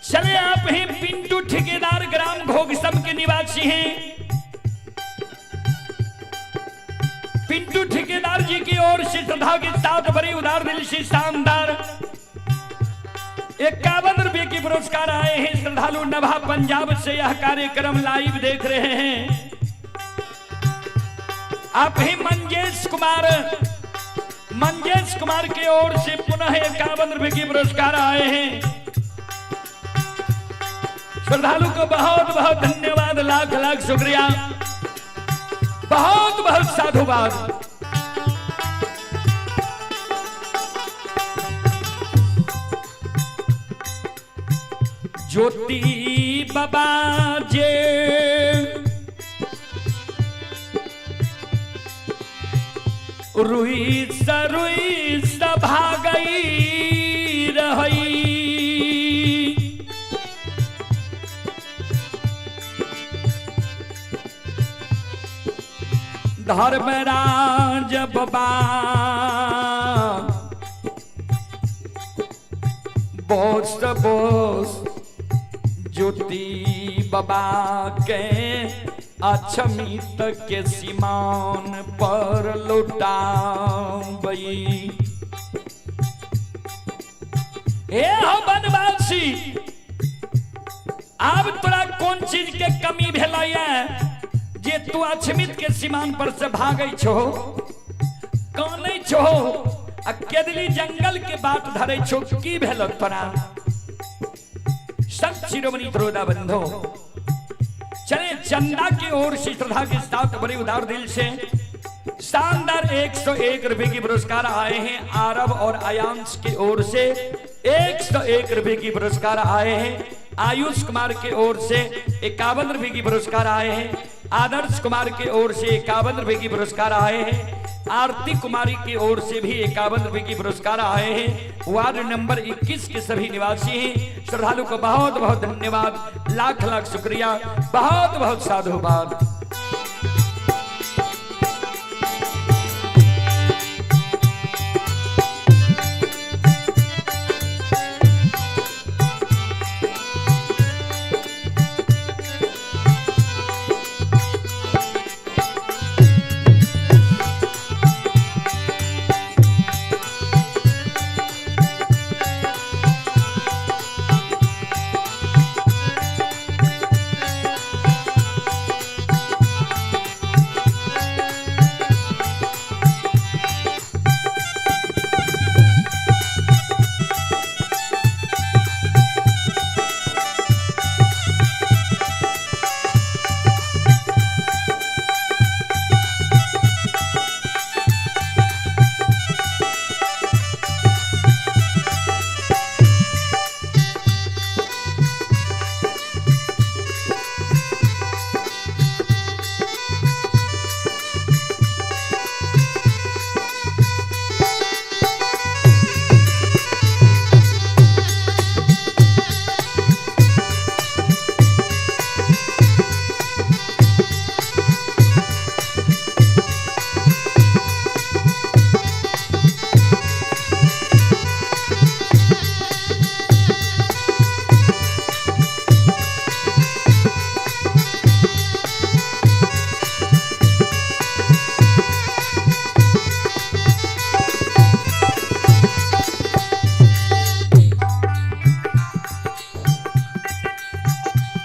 चले। आप ही पिंटू ठेकेदार ग्राम घोघसम के निवासी हैं। पिंटू ठेकेदार जी की ओर से श्रद्धा के साथ बड़ी उदार दिल से शानदार 51 रुपए की पुरस्कार आए हैं। श्रद्धालु नभा पंजाब से यह कार्यक्रम लाइव देख रहे हैं। आप ही मंजेश कुमार, मंजेश कुमार की ओर से पुनः 51 रुपए की पुरस्कार आए हैं। श्रद्धालु को बहुत बहुत धन्यवाद, लाख लाख शुक्रिया, बहुत बहुत साधुवाद। ज्योति बाबा जे रुई सरुई सभा गई रही, धर्मराज बाबा बोस बोस ज्योति बाबा के अक्षमित के सीमान पर लुटाबई। हे हो बनवासी, आब तोरा कोन चीज के कमी भेलैया जे तू अक्षमित के सीमान पर से भागै छो, कानै छो आ केदली जंगल के बाट धरै छो, की भेल तोरा? संत शिरोमणि द्रोदा बंधो चले चंदा की ओर से श्रद्धा के साथ बड़े उदार दिल से शानदार 101 रुपए की पुरस्कार आए हैं। आरब और आयांश की ओर से 101 रुपए की पुरस्कार आए हैं। आयुष कुमार की ओर से 51 रुपए की पुरस्कार आए हैं। आदर्श कुमार की ओर से 51 रुपए की पुरस्कार आए हैं। आरती कुमारी की ओर से भी 51 रुपए की पुरस्कार आए हैं। वार्ड नंबर 21 के सभी निवासी हैं। श्रद्धालु को बहुत बहुत धन्यवाद, लाख लाख शुक्रिया, बहुत बहुत साधुवाद।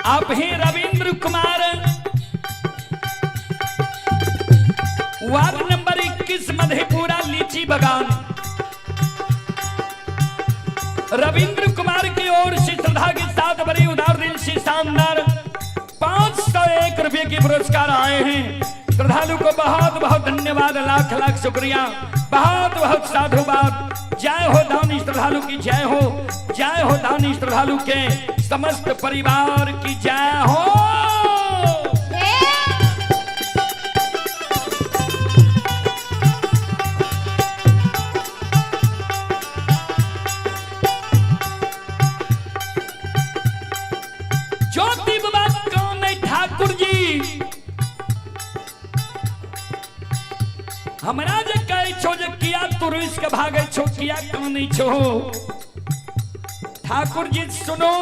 आप ही रविंद्र कुमार, वार्ड नंबर 21 मधेपुरा लीची बगान, रविंद्र कुमार की ओर से श्रद्धा के साथ बड़े उदार दिल से शानदार 501 रुपए के पुरस्कार आए हैं। श्रद्धालु को बहुत बहुत धन्यवाद, लाख लाख शुक्रिया, बहुत बहुत साधुवाद। जय हो दानी श्रद्धालु की जय हो, जय हो दानी श्रद्धालु के समस्त परिवार की जय हो। ज्योति बाबा कौन है ठाकुर जी? हमरा जे कहै छो जे किया तू रुस के भागै छो, किया कानै छो। ठाकुर जी सुनो,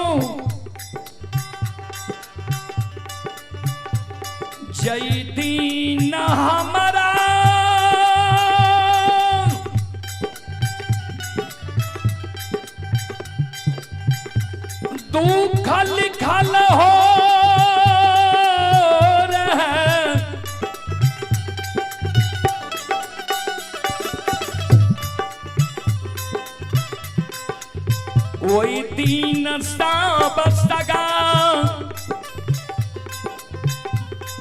जय दीन हमरा दुख लिखल हो रहे, ओहि दिन सब सगा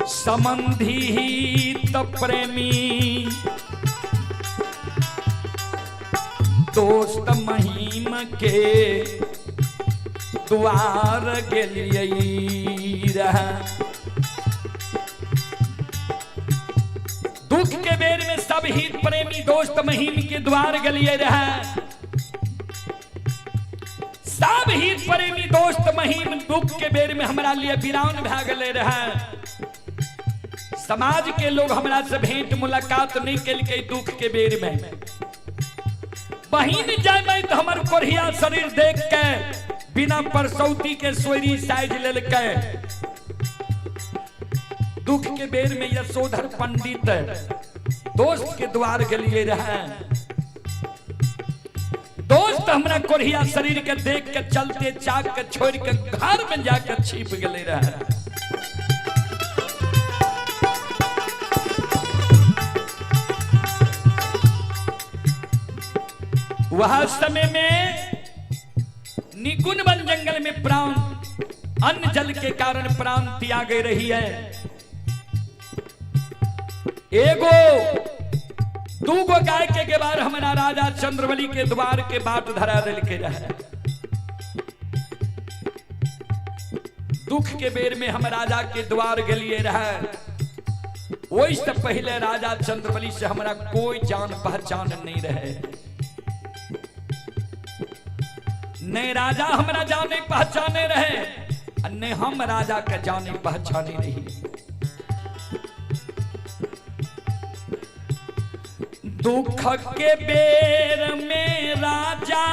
संबंधी हित प्रेमी दोस्त महिम के द्वार गेलियै रहे। दुख के बेर में सब हित प्रेमी दोस्त महिम के द्वार गेलियै रहे। सब हित प्रेमी दोस्त महिम दुख के बेर में हमरा लिए वीरान भए गेलै रहे। समाज के लोग हमरा से भेंट मुलाकात नहीं केलकै दुख के बेर में। बहिन जाय तो हमर कोढ़िया शरीर देख के बिना परसौती के सोयरी साइज लेलकै। दुख के बेर में यशोधर पंडित दोस्त के द्वार गेलिए रहे। दोस्त हमरा कोढ़िया शरीर के देख के चलते चाक के छोड़ के घर में जाके छिप गेले रहे। वह समय में निकुंज वन जंगल में प्राण अन्न जल के कारण प्राण त्याग रही है। एगो दूगो गाय के गेबार हमारा राजा चंद्रबली के द्वार के बाट धरा दिल के रहे। दुख के बेर में हम राजा के द्वार गेलिए रहे। ओहि से पहले राजा चंद्रबली से हमरा कोई जान पहचान नहीं रहे। नहीं राजा हमरा जाने पहचाने रहे, नहीं हम राजा के जाने पहचाने रही। दुख के बेर में राजा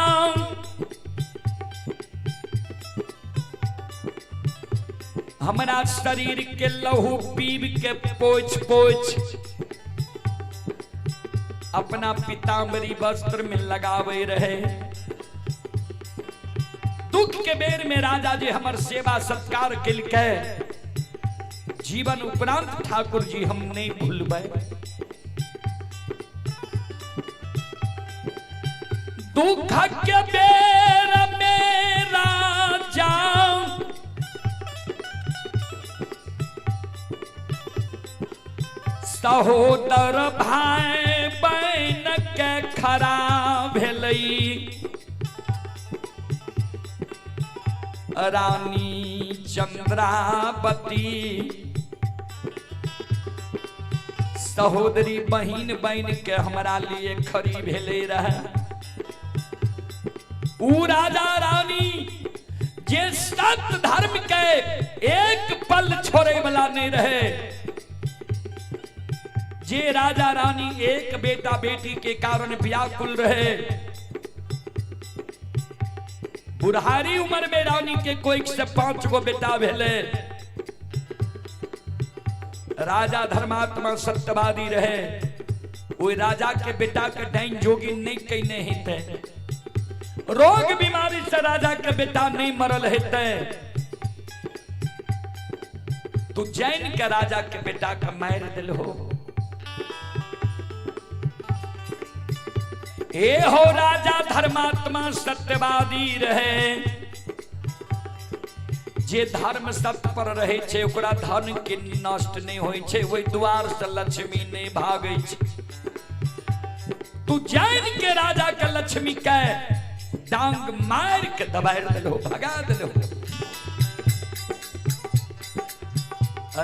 हमरा शरीर के लहू पीब के पोछ पोछ अपना पीताम्बरी वस्त्र में लगावे रहे। दुख के बेर में राजा जी हमर सेवा सत्कार केलकै। जीवन उपरांत ठाकुर जी हम नहीं भूलबै। दुख के बेर में राजा सहोदर भाई बहन के खड़ा भेलै। रानी चंद्रावती सहोदरी बहिन बन के हमरा लिए खड़ी भेले रहे। ऊ राजा रानी जे सत्य धर्म के एक पल छोड़े वाला नहीं रहे। जे राजा रानी एक बेटा बेटी के कारण व्याकुल रहे। बुढ़ारी उम्र में रानी के कोई से 5 गो बेटा भेले। राजा धर्मात्मा सत्यवादी रहे। वो राजा के बेटा के डाइन जोगी नहीं कहने हेते। रोग बीमारी से राजा के बेटा नहीं मरल हेते। तू जैन के राजा के बेटा का मार दिल हो। ए हो राजा धर्मात्मा सत्यवादी रहे। जे धर्म सत्य पर रहे छे ओकरा धन के नष्ट नहीं होय छे। ओहि द्वार से लक्ष्मी नहीं भागे छे। तू जैन के राजा के लक्ष्मी के डांग मार के दबाड़ दिलो, भगा दिलो।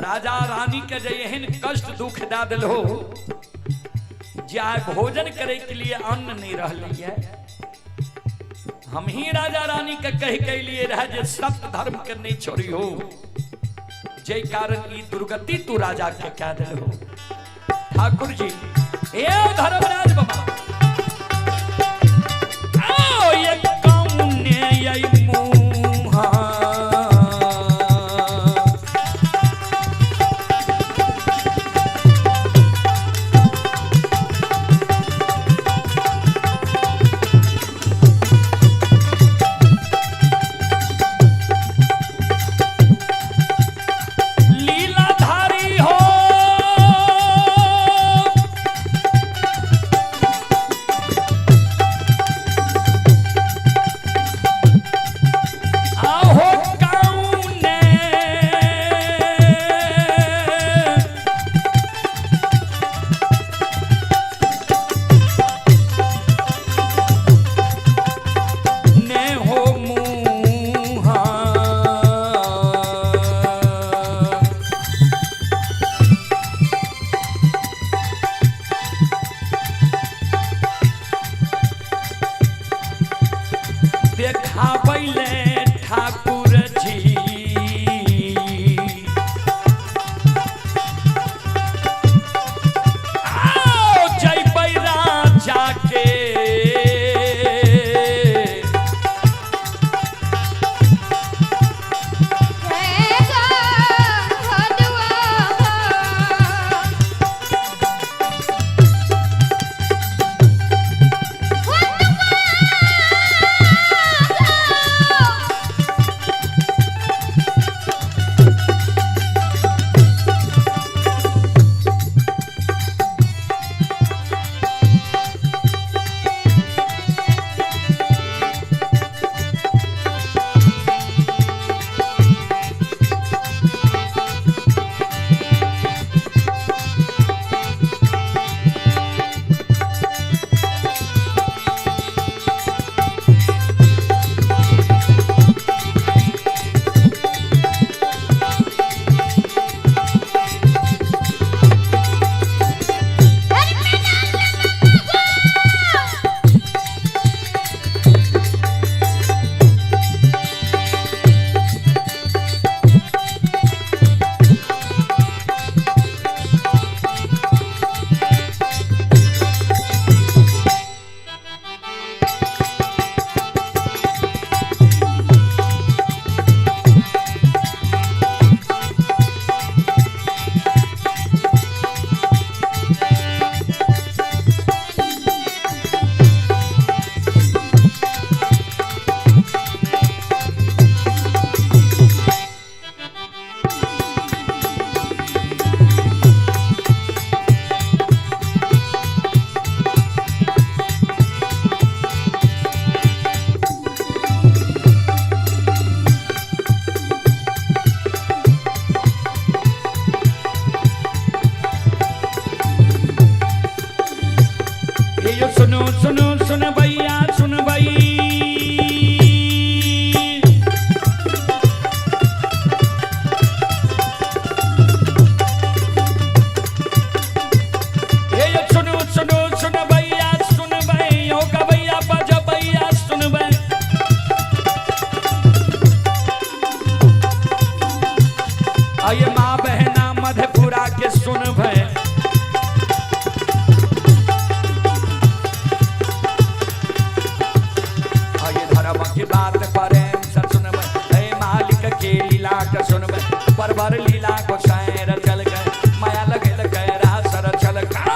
राजा रानी के जे एहन कष्ट दुख दा दिलो जे आइ भोजन करे के लिए अन्न नहीं रहली है। हम ही राजा रानी के कह के लिए रहे जे सत्य धर्म के नहीं छोड़ियो। जे कारण ई दुर्गति तू राजा के कह दिलो। ठाकुर जी ए धर्मराज बाबा, आओ ये कौन ये मुहा। लीलाधारी हो, आहो कौने ने हो मुहा। देखाबैले ठाकुर जी, आओ जयबै राजा के। कैसा हदवा। ये यो सुनो सुनो सुन भैया सुन भई, ये यो सुनो सुनो सुन भैया सुन भई, यो गवैया बज भैया सुन भई। आये माँ बहना मधेपुरा के सुन भई। आये धर्म की बात प्रेम से सुनबै, हे मालिक के लीला के सुनबै, परवर लीला को सैर चल गए, माया लगल गैरा सर चल गए।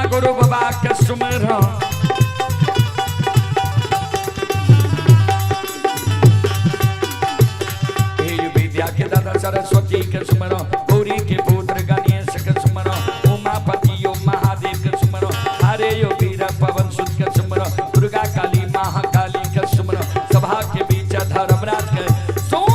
सतगुरु बाबा के सुमरो। विद्या के दादा सरस्वती के सुमरो, गौरी के पुत्र गणेश के सुमरो, उमापति यो महादेव के सुमरो, हरे यो वीर पवन सुत के सुमरो, दुर्गा काली महाकाली के सुमरो, सभा के बीच धर्मराज के सुमरो।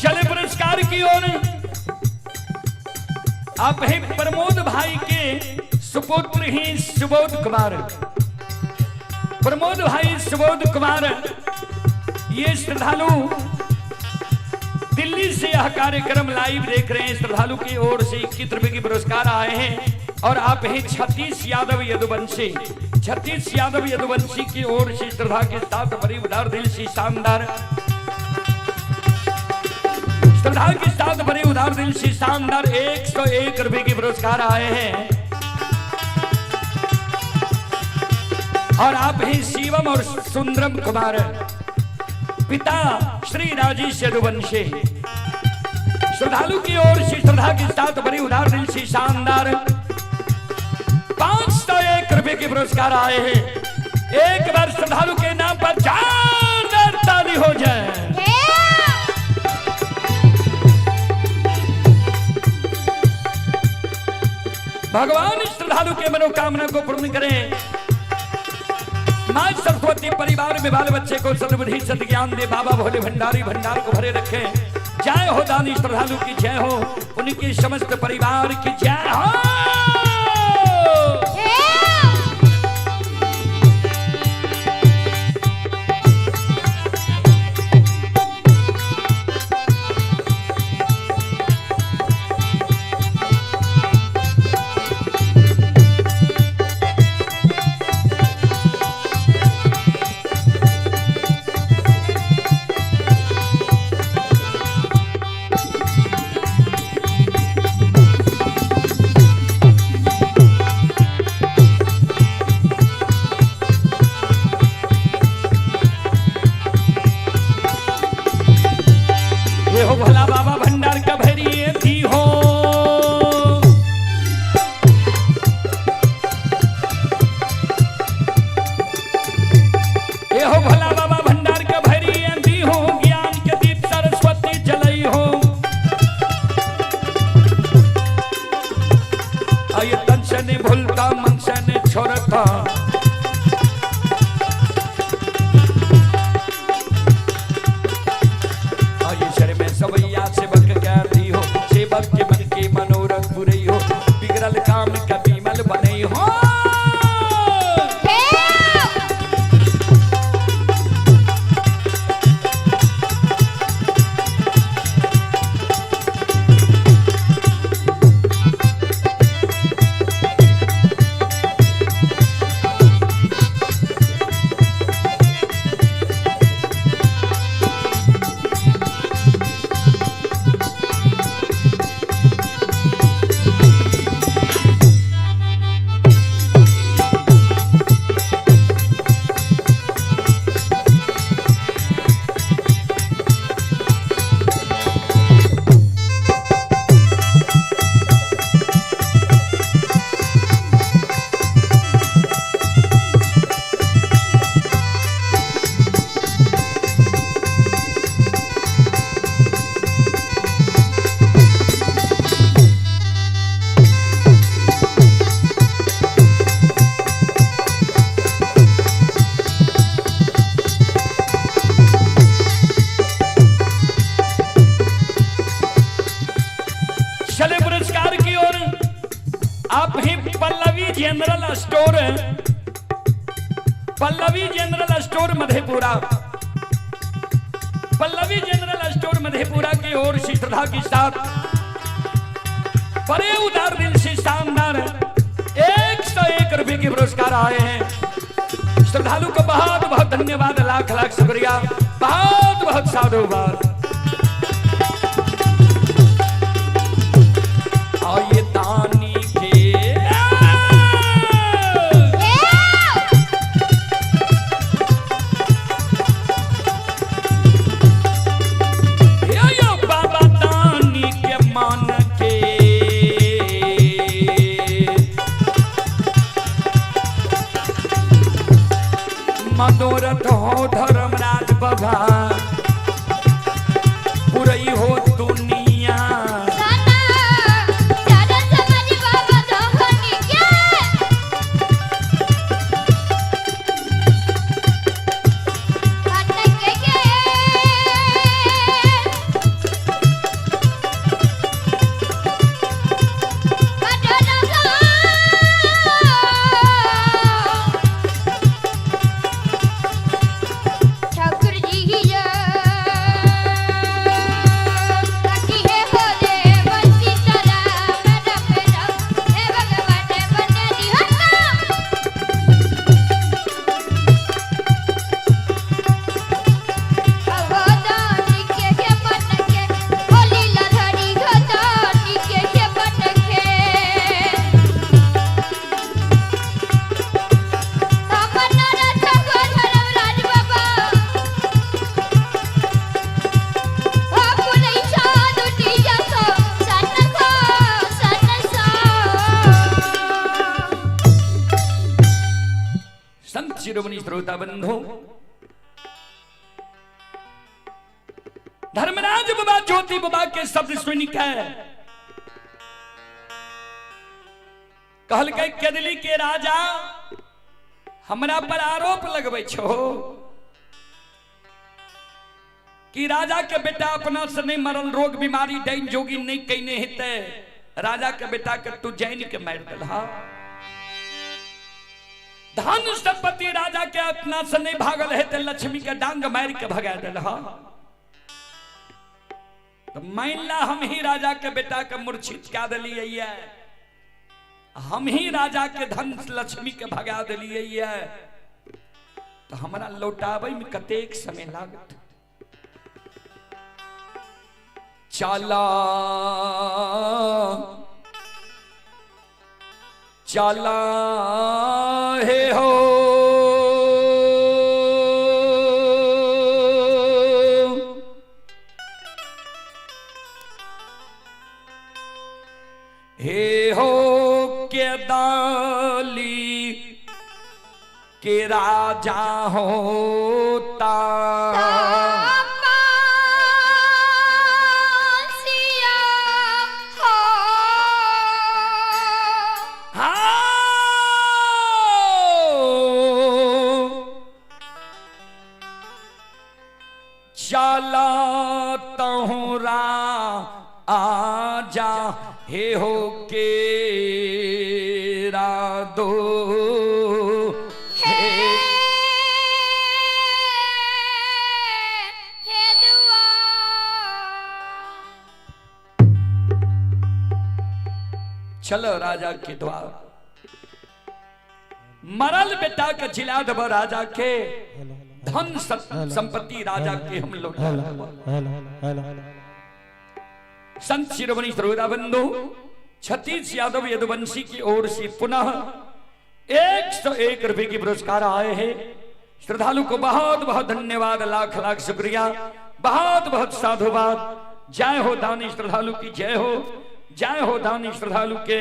चले पुरस्कार की ओर। आप हैं प्रमोद भाई के सुपुत्र ही सुबोध कुमार। प्रमोद भाई सुबोध कुमार ये श्रद्धालु दिल्ली से यह कार्यक्रम लाइव देख रहे हैं। श्रद्धालु की ओर से 21 रुपए की पुरस्कार आए हैं। और आप हैं छत्तीस यादव यदुवंशी, छत्तीस यादव यदुवंशी की ओर से श्रद्धा के साथ बड़ी उदार दिल से शानदार श्रद्धा के साथ बड़े उदार दिल से शानदार 101 रुपए के पुरस्कार आए हैं। और आप हैं शिवम और सुंदरम कुमार, पिता श्री राजेश यदुवंशी। श्रद्धालु की ओर से श्रद्धा के साथ बड़ी उदार दिल से शानदार 501 रुपए के पुरस्कार आए हैं। एक बार श्रद्धालु के नाम पर जोरदार ताली हो जाए। भगवान श्रद्धालु के मनोकामना को पूर्ण करें। मां सरस्वती परिवार में बाल बच्चे को सद्बुद्धि सद्ज्ञान दे। बाबा भोले भंडारी भंडार को भरे रखें। जय हो दानी श्रद्धालु की जय हो, उनके समस्त परिवार की जय हो। Pallavi general store Madhepura, Pallavi general store Madhepura की ओर से श्रद्धा के साथ बड़े उदार दिल से शानदार 101 रुपए के पुरस्कार आए हैं। श्रद्धालु को बहुत बहुत धन्यवाद, लाख लाख शुक्रिया, बहुत बहुत साधुवाद। और ये दानी के यो बाबा दानी के मान के मनोरथ हो धर्मराज बाबा पुरई हो दुनिया। साना चरण समाज बाबा धोनी के पटक के ठाकुर जी ताकि हे हो रे बंसी तरा मेरा मेरा हे भगवान बने दी हत्ता अवदान के के मन के होली लधरी घदान के के मन के तमन्ना ठाकुर धर्मराज बाबा अपने साधु टीजा सो सन सो सन सो। संत शिरोमणि श्रोता बंधु, धर्मराज बाबा ज्योति बाबा के शब्द सुन के कहलकै केदली के राजा हमरा पर आरोप लगबै छो कि राजा के बेटा अपना से नहीं मरल, रोग बीमारी डाइन जोगी नहीं कईने हेतै, राजा के बेटा के तू जैन के मारि देलहा। धन संपत्ति राजा के अपना से नहीं भागल हेतै, लक्ष्मी के डांग मारि के भगा देलहा। तो मान ला हम ही राजा के बेटा के मूर्छित कए देलियै, हम ही राजा के धन लक्ष्मी के भगा देलियै, तो हमरा लौटाबै में कतेक समय लागत। चला चला हे हो हे हो के दाली के राजा होता तापासिया हो हाँ चला तहुरा आजा हे हो के दो हे हे दुआ चलो राजा के द्वार, मरल बेटा के जिला देब राजा के, धन संपत्ति राजा के हम लोग। संत शिरोमणि श्रोता बंधु छत्तीस यादव यदुवंशी की ओर से पुनः 101 रुपए की पुरस्कार आए हैं। श्रद्धालु को बहुत बहुत धन्यवाद, लाख लाख शुक्रिया, बहुत बहुत साधुवाद। जय हो दानी श्रद्धालु की जय हो, जय हो दानी श्रद्धालु के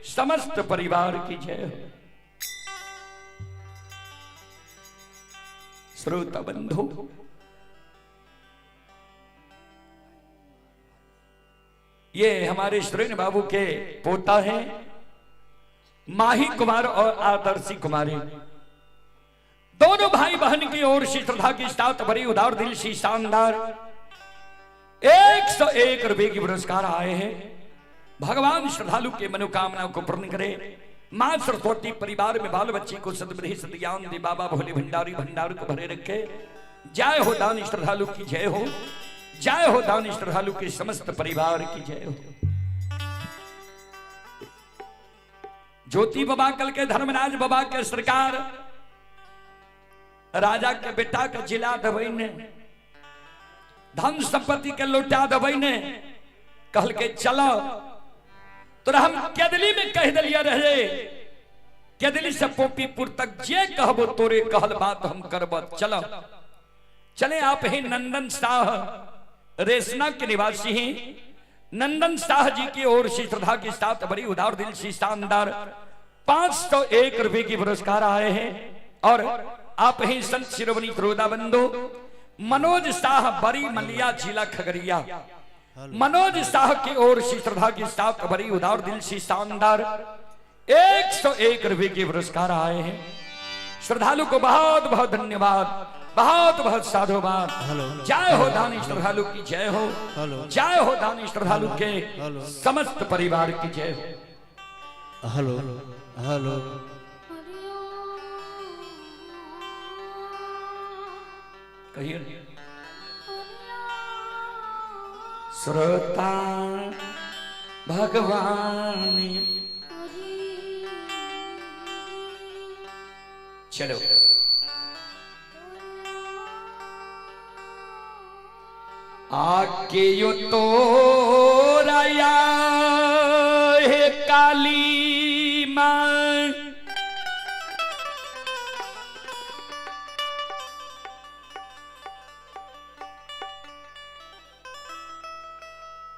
समस्त परिवार की जय हो। श्रोता बंधु ये हमारे सुरेन बाबू के पोता हैं माही कुमार और आदर्शी कुमारी, दोनों भाई बहन की ओर से श्रद्धा की साथ भरी उदार दिल से शानदार 101 रुपए की पुरस्कार आए हैं। भगवान श्रद्धालु के मनोकामना को पूर्ण करे, माँ सरस्वती परिवार में बाल बच्ची को सद्बुद्धि सद्ज्ञान दे। बाबा भोले भंडारी भंडार को भरे रखे। जय हो दान श्रद्धालु की जय हो, जय हो दान श्रद्धालु के समस्त परिवार की जय हो। ज्योति बाबा कल के धर्मराज बाबा के सरकार राजा के बेटा के जिला दबई ने, धन संपत्ति के लौटा दबई ने, कहल के चलो तोरा हम केदली में कह दिलिया रहे, केदली से पोपीपुर तक जे कहबो तोरे कहल बात हम करब। चलो चले। आप ही नंदन शाह रेसना के निवासी हैं। नंदन शाह जी की ओर से श्रद्धा के साथ बड़ी उदार दिल से शानदार 501 रुपए की पुरस्कार आए हैं। और आप ही संत शिरोमणि त्रोदा बंधु मनोज शाह बड़ी मलिया जिला खगड़िया, मनोज शाह की ओर से श्रद्धा के साथ बड़ी उदार दिल से शानदार 101 रुपए के पुरस्कार आए हैं। श्रद्धालु को बहुत बहुत धन्यवाद, बहुत बहुत साधुवाद। जय हो दानी श्रद्धालु की जय हो, जय हो दानी श्रद्धालु के समस्त परिवार की जय हो। हेलो हेलो कहिए श्रोता भगवान। चलो आके यो तो राया हे काली मां,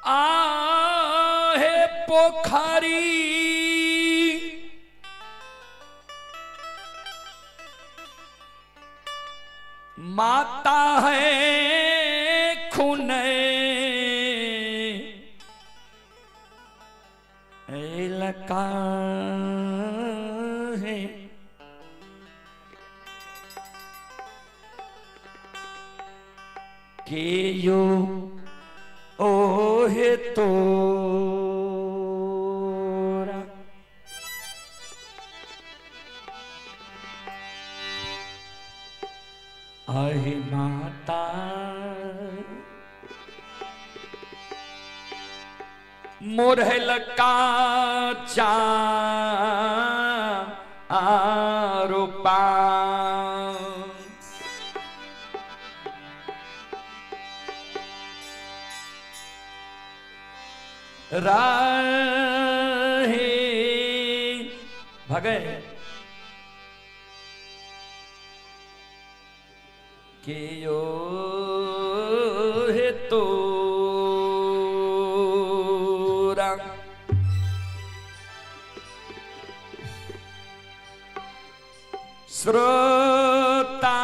आहे पोखरी माता है खुने लका है के यो ओहे तोरा आहे माता मोरहल का चारूपा राहे भगे के यो हे तोरा श्रोता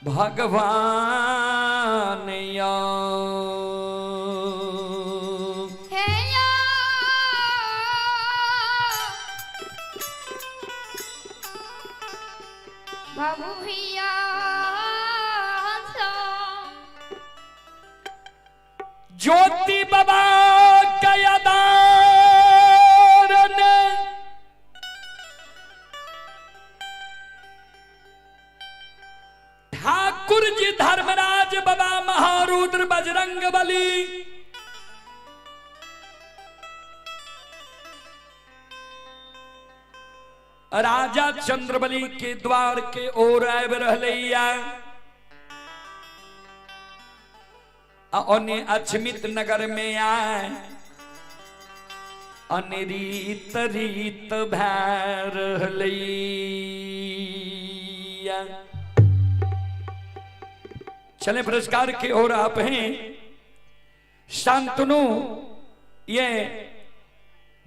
भगवान या हे या बाबू भैया ज्योति बाबा कयादार ने ठाकुर जी धर्मराज बाबा महारुद्र बजरंग बली राजा चंद्रबली के द्वार के ओर आबि रहलैया आ ओने अछमित नगर में आए अनरीत रीत भै रहलैया। चले पुरस्कार की ओर आप हैं शांतनु, ये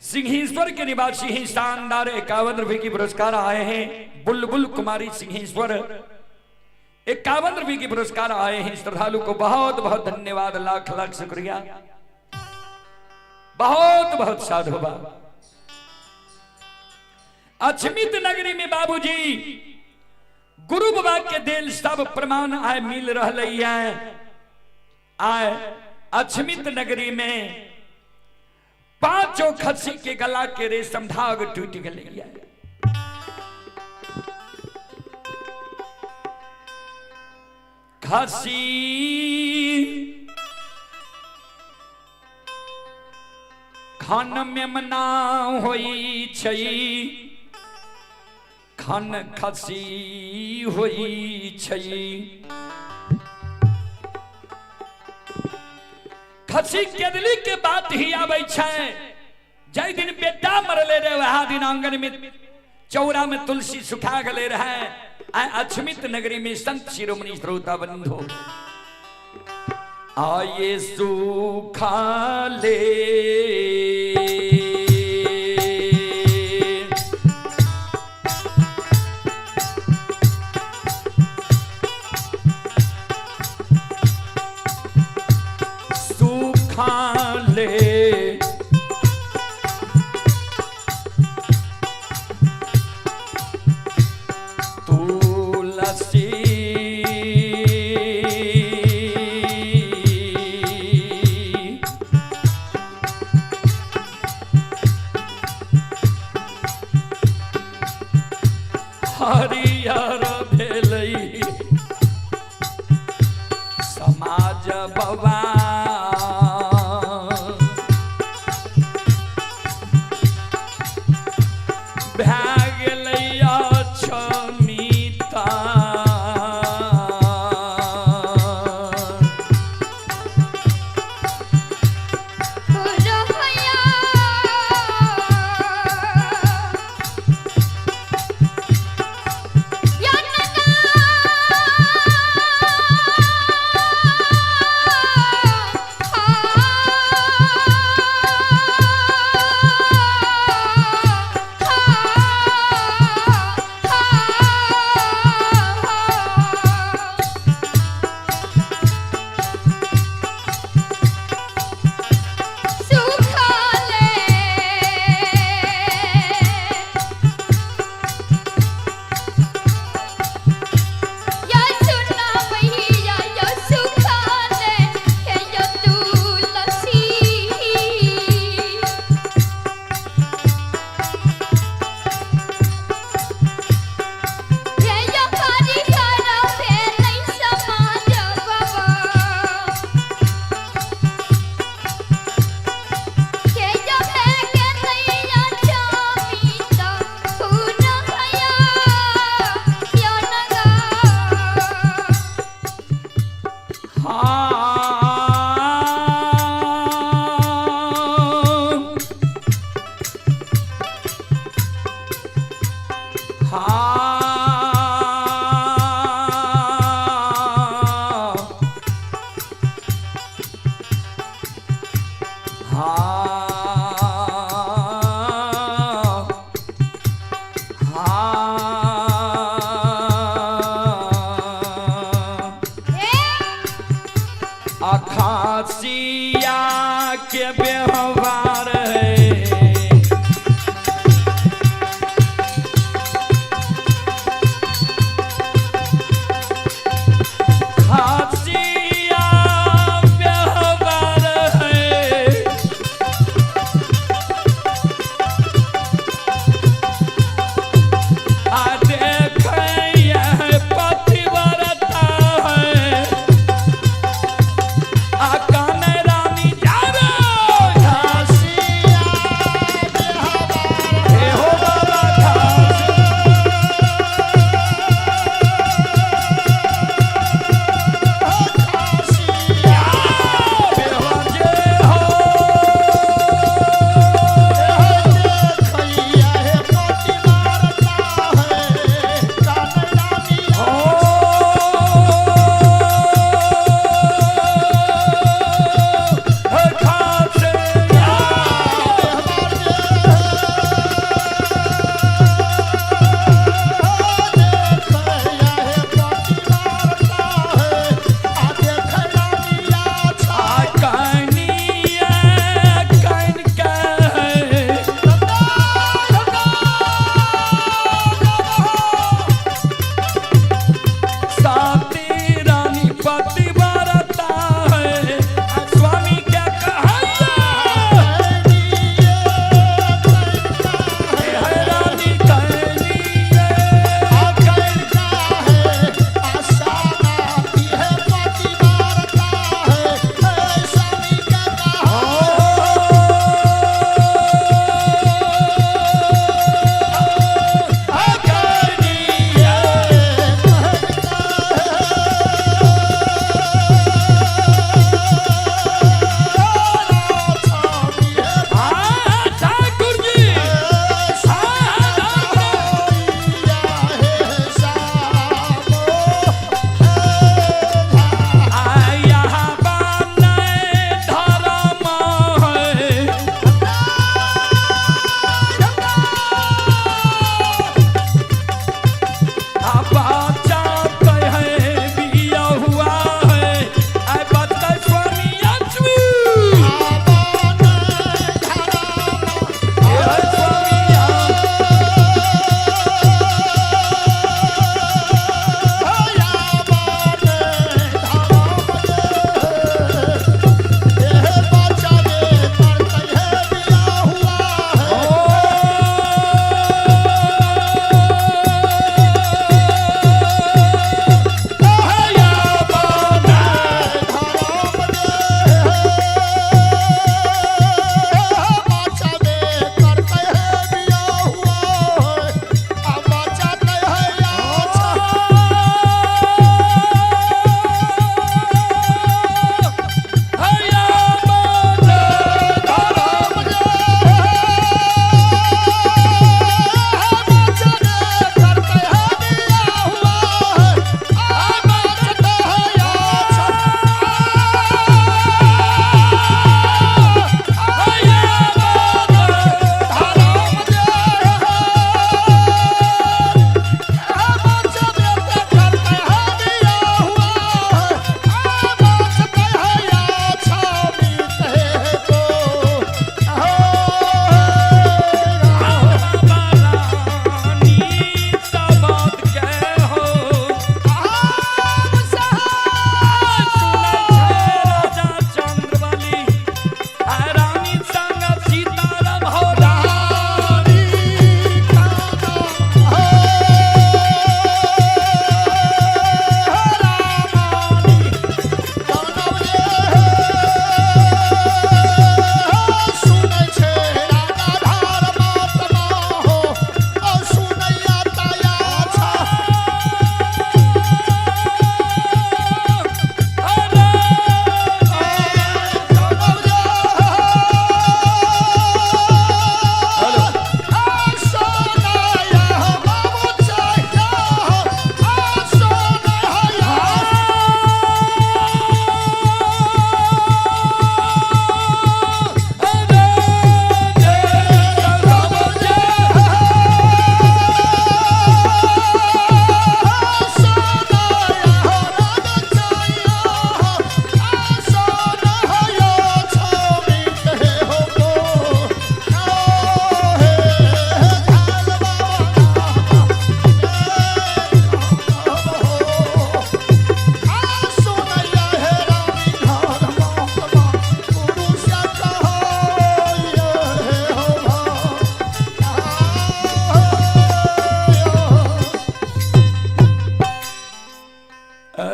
सिंहेश्वर के निवासी हैं, शानदार 51 रुपए की पुरस्कार आए हैं। बुलबुल कुमारी सिंहेश्वर 51 रुपए की पुरस्कार आए हैं। श्रद्धालु को बहुत बहुत धन्यवाद, लाख लाख शुक्रिया, बहुत बहुत साधुवाद। अछमित नगरी में बाबूजी गुरु बाबा के दिल सब प्रमाण आए मिल रहा है। आए अछमित नगरी में पांचों खसी के गला के रेशम धाग टूट गए। खसी खन मेमना होई छै, खन खसी होई छै। खसी केदली के बात ही आबै छै। जाहि दिन बेटा मरले रहे वह दिन आंगन में चौरा में तुलसी सुखा गले रहे। आय अछमित नगरी में संत शिरोमणि श्रोता बंधु आये सुखा ले। सुखा ले तुलसी हरियर भेलै समाज बबा। भए गेलै अक्षमिता। अखासिया के व्यवहार है। खासिया व्यवहार है। आ देखैया पतिव्रता है। आ कान रानी जा रे खासिया व्यवहार हे हो बाबा खास। खासिया जे हो देखैया हे पतिव्रता है।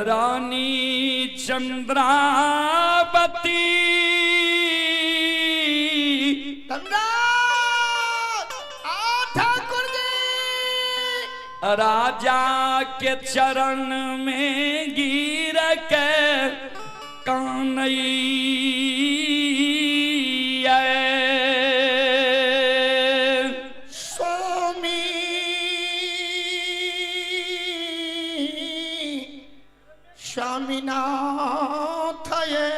रानी चंद्रावती ठाकुर जी राजा के चरण में गिर के कानई। स्वामी स्वामीनाथ ये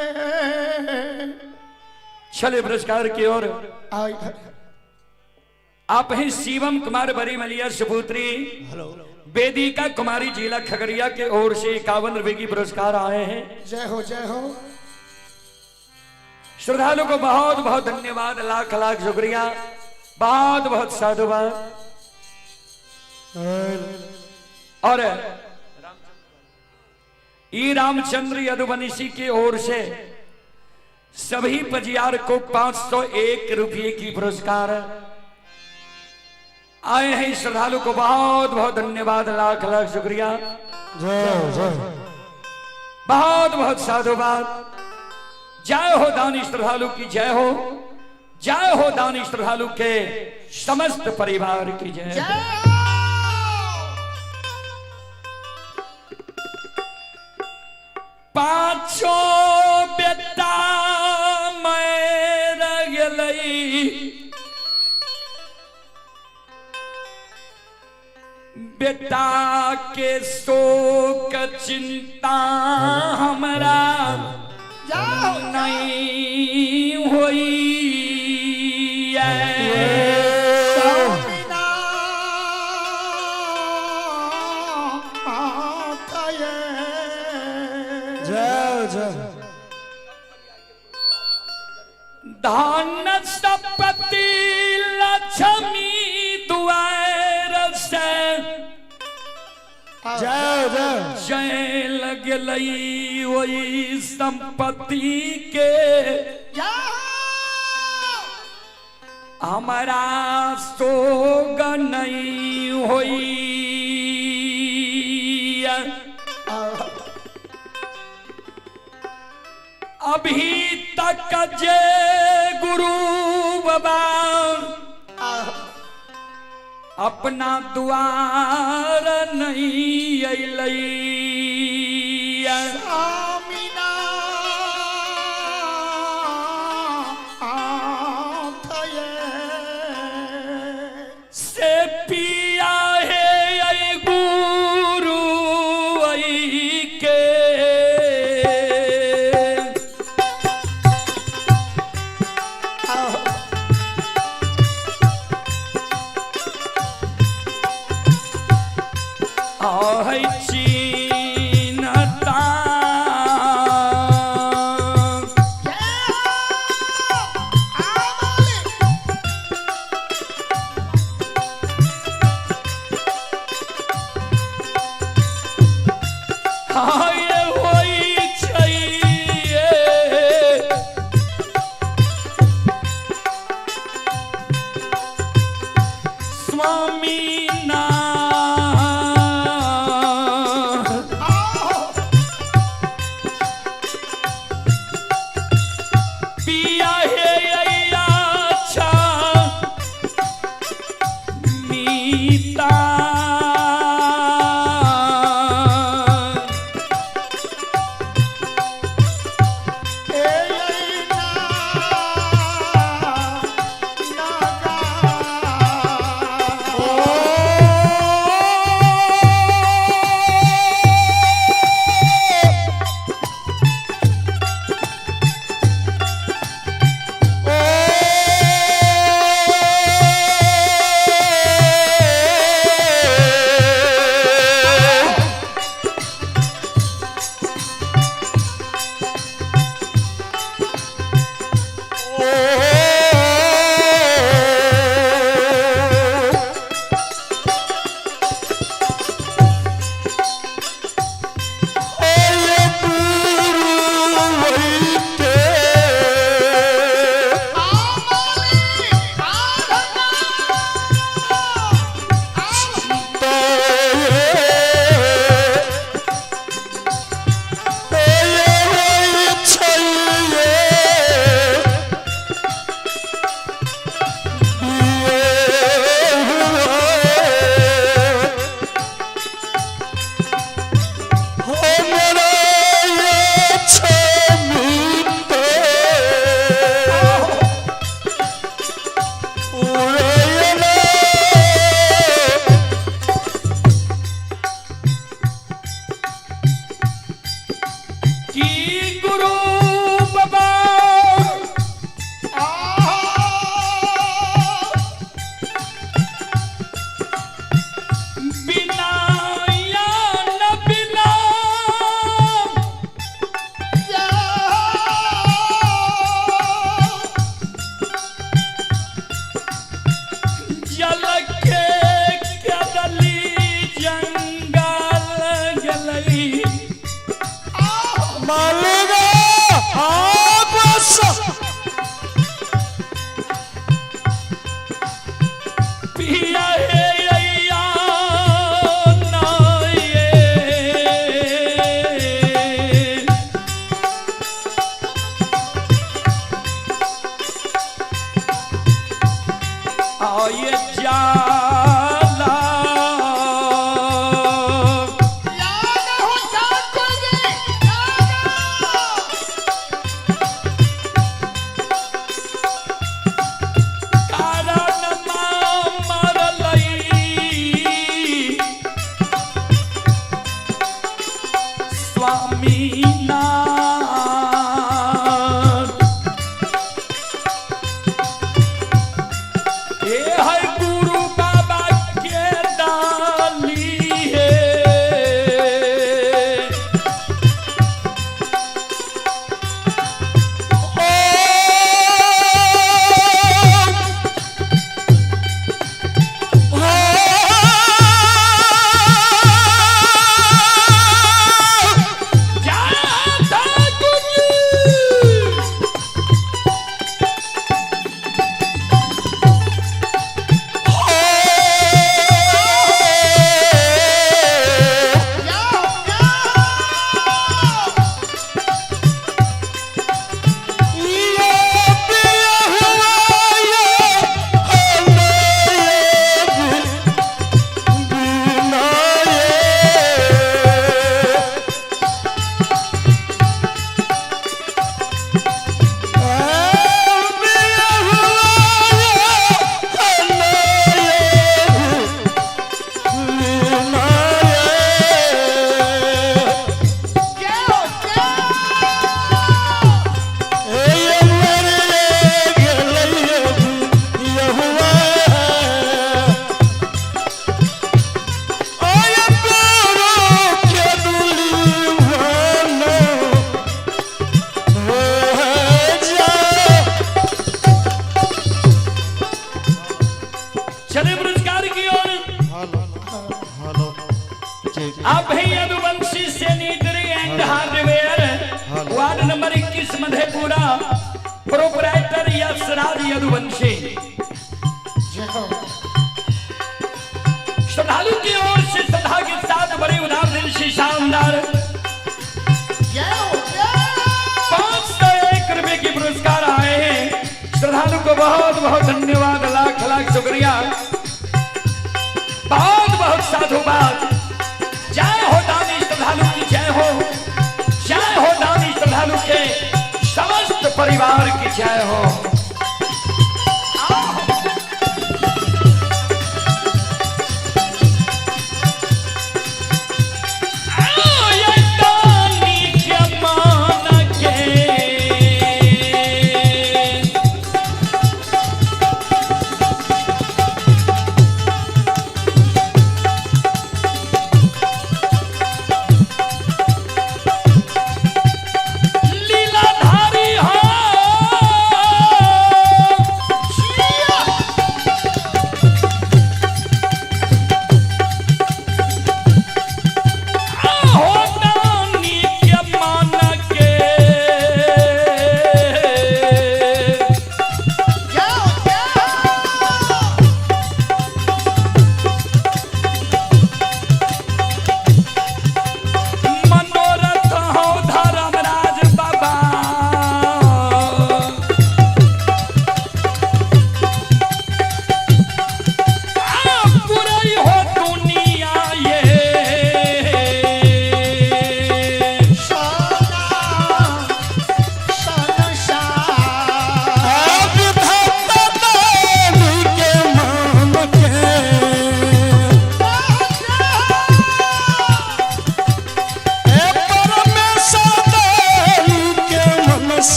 चले पुरस्कार की ओर। आय आप हैं शिवम कुमार बरीमलिया सुपुत्री वेदिका कुमारी जिला खगड़िया के ओर से 51 रुपए की पुरस्कार आए हैं। जय हो जय हो। श्रद्धालु को बहुत बहुत धन्यवाद, लाख लाख शुक्रिया, बहुत बहुत साधुवाद। और ई रामचंद्र यदुवंशी की ओर से सभी पजियार को 501 रुपये की पुरस्कार आए हैं। श्रद्धालु को बहुत बहुत धन्यवाद, लाख लाख शुक्रिया, जय जय। बहुत बहुत साधुवाद। जय हो दानी श्रद्धालु की जय हो, जय हो दानी श्रद्धालु के समस्त परिवार की जय हो। जय पांचों बेटा मैं गेलई, बेटा के शोक चिंता हमरा नहीं होई। स्वामीनाथ ये जय जय। धन संपत्ति लक्ष्मी दुआर से जय जय। जय लगलई वही संपत्ति के हमारा सोग नहीं होई। अभी तक जे गुरु बाबा अपना द्वार नहीं अइलई। स्वामीनाथ ये से पिया है ऐ गुरु ऐ के आहै चीनता। हाय होई छैये स्वामी नाथ। बिना या न बिना जल के कदली जंगल गलई मालिक आप पिया हे अय्या ना ये। आये जाला कारण मरलई स्वामीनाथ हे है गुरु बाबा के डाली है जाता गुरु चले पुरस्कार की ओर। हेलो जी। आप है Yaduvanshi sanitary and hardware, ward number 21 Madhepura, proprietor Yashraj Yaduvanshi. श्रद्धालु की ओर से श्रद्धा के साथ बड़े उदार दिल से शानदार 501 रुपए के पुरस्कार आए हैं। श्रद्धालु को बहुत बहुत धन्यवाद, लाख लाख शुक्रिया, बहुत बहुत साधुवाद। जय हो दानी श्रद्धालु की जय हो, जय हो दानी श्रद्धालु के समस्त परिवार की जय हो। आओ ये दानी के मान के।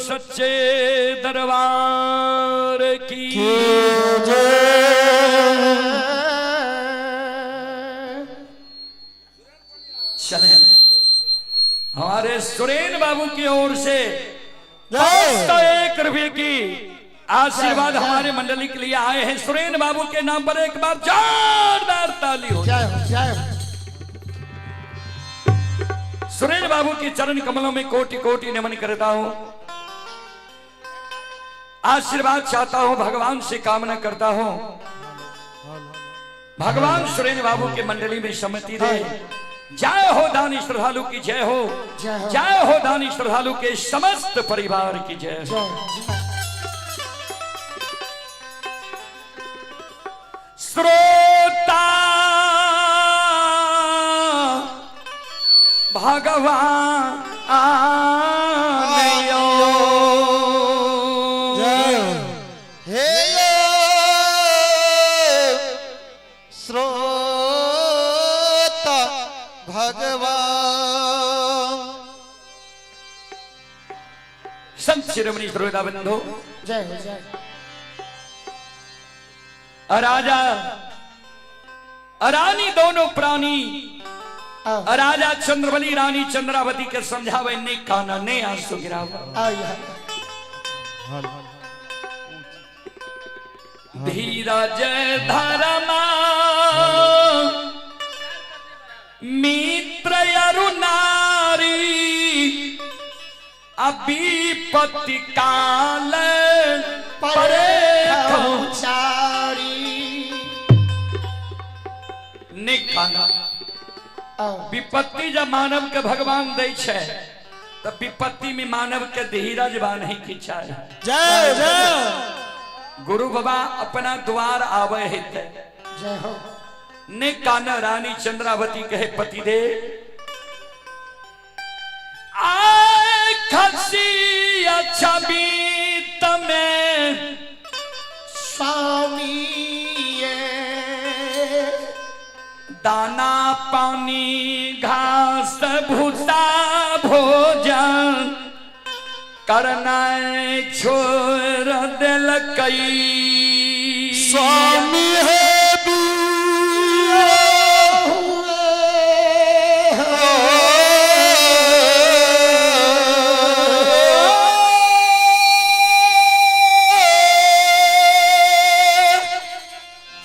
सच्चे दरबार की चले। हमारे सुरेन बाबू की ओर से 501 रुपये की आशीर्वाद हमारे मंडली के लिए आए हैं। सुरेन बाबू के नाम पर एक बार जोरदार ताली हो। जय हो, जय हो। सुरेन बाबू के चरण कमलों में कोटि कोटि नमन करता हूं, आशीर्वाद चाहता हूं, भगवान से कामना करता हूं, भगवान सुरेन बाबू के मंडली में सम्मति दे। जय हो दानी श्रद्धालु की जय हो, जय हो। जय हो दानी श्रद्धालु के समस्त परिवार की जय हो। श्रोता भगवान हे श्रोता भगवान। संत शिरोमणि श्रोता बंधु, जय हो, जय। राजा रानी दोनों प्राणी, राजा चंद्रबली रानी चंद्रावती के समझावे ने काना ने आंसू गिरावा। धीरज धर्मा मित्र अरु नारी अभिपति काल परे चारी निकाना। विपत्ति जब मानव के भगवान दै छै त विपत्ति में मानव के धीरज बान्हे की चाहे। जय जय। गुरु बाबा अपना द्वार आवे हेते। जय हो। ने काना रानी चंद्रावती कहे पति दे आए खसी छवि तमे स्वामी दाना पानी घास भूसा भोजन करना छोड़ दिलकई। स्वामी है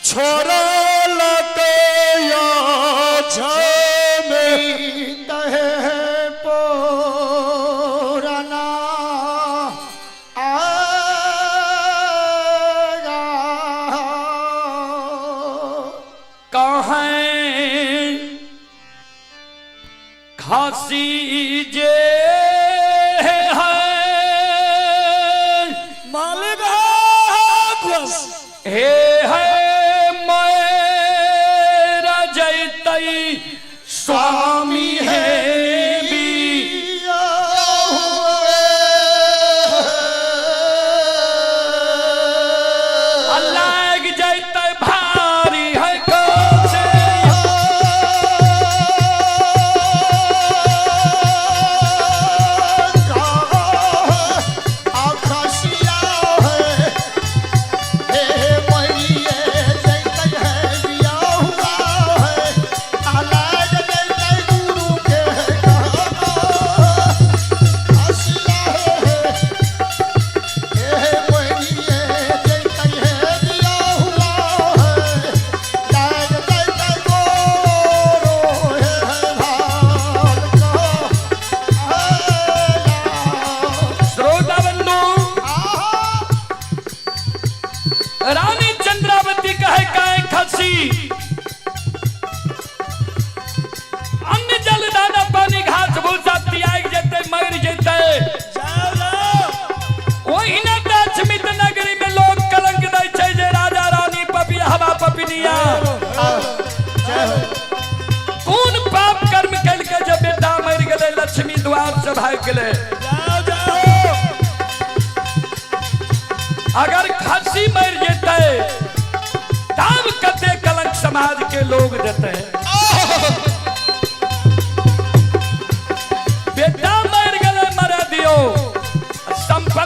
छोरा लकया दहे पोरना आगा कहें खासी जे है मालिक है हे है मेरा जैतई स्वामी है भी। अलग जैतई भारी है कोसे। श्रोता बंधु, रानी चंद्रावती कहे काय खसी अन्न जल दाना पानी घास भूसा त्याग जेते मर जेते। ओहिना लक्ष्मी नगरी में लोग कलंक दै छै जे राजा रानी पपी हवा पपिनिया कोन पाप कर्म कल के जब बेटा मर गेलै लक्ष्मी द्वार से भाग गेलै। अगर खांसी मर जेते तब कते कलंक समाज के लोग देते। बेटा मर गए मरा दियो, संपत्ति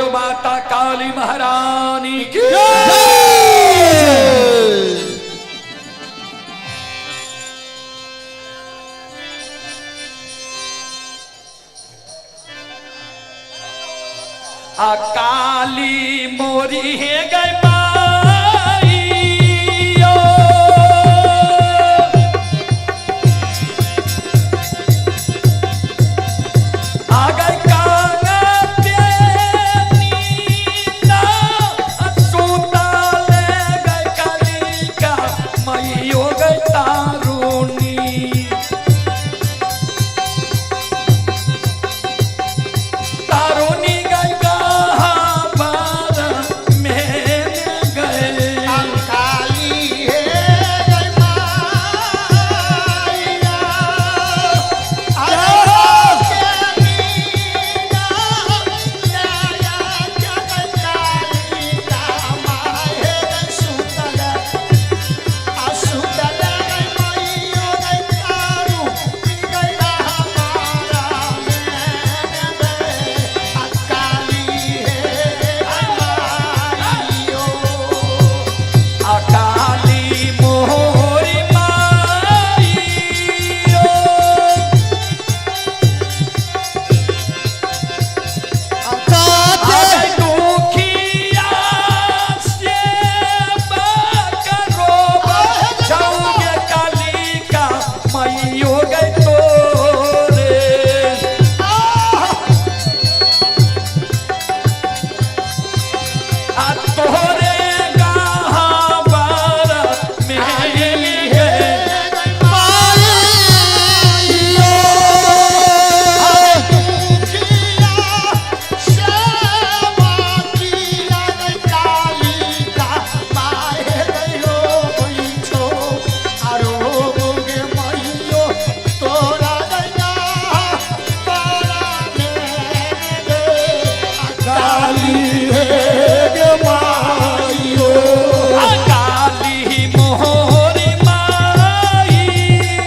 बोलो माता काली महारानी की। अकाली मोरी है गई माई ओ। आ गई काना पे नींदा, सूता ले गई काली का मई हो गई तारुणी। तारुणी गई कहाँ पर में गए। काली है गई माइया, अकाली मोहरी माई ओ। आगई दुखिया से बकरो बचाओगे काली का मई हो गई तोरे। आ तोरे कहाँ पर में गए। काली मोहरी माई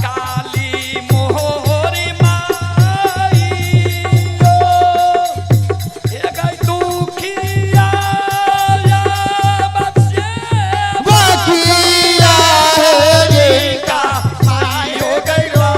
काली मोहरी माई ओ गई दुखिया या बच्चे का माई हो गई लो।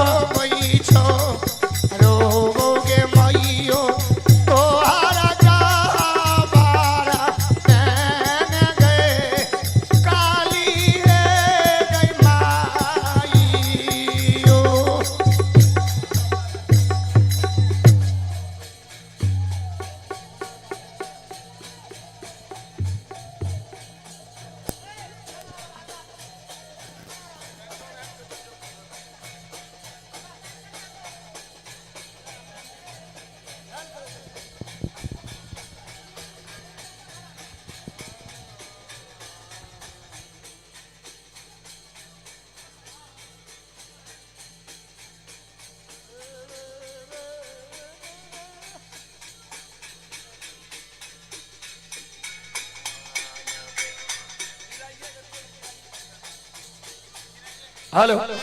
Hello hello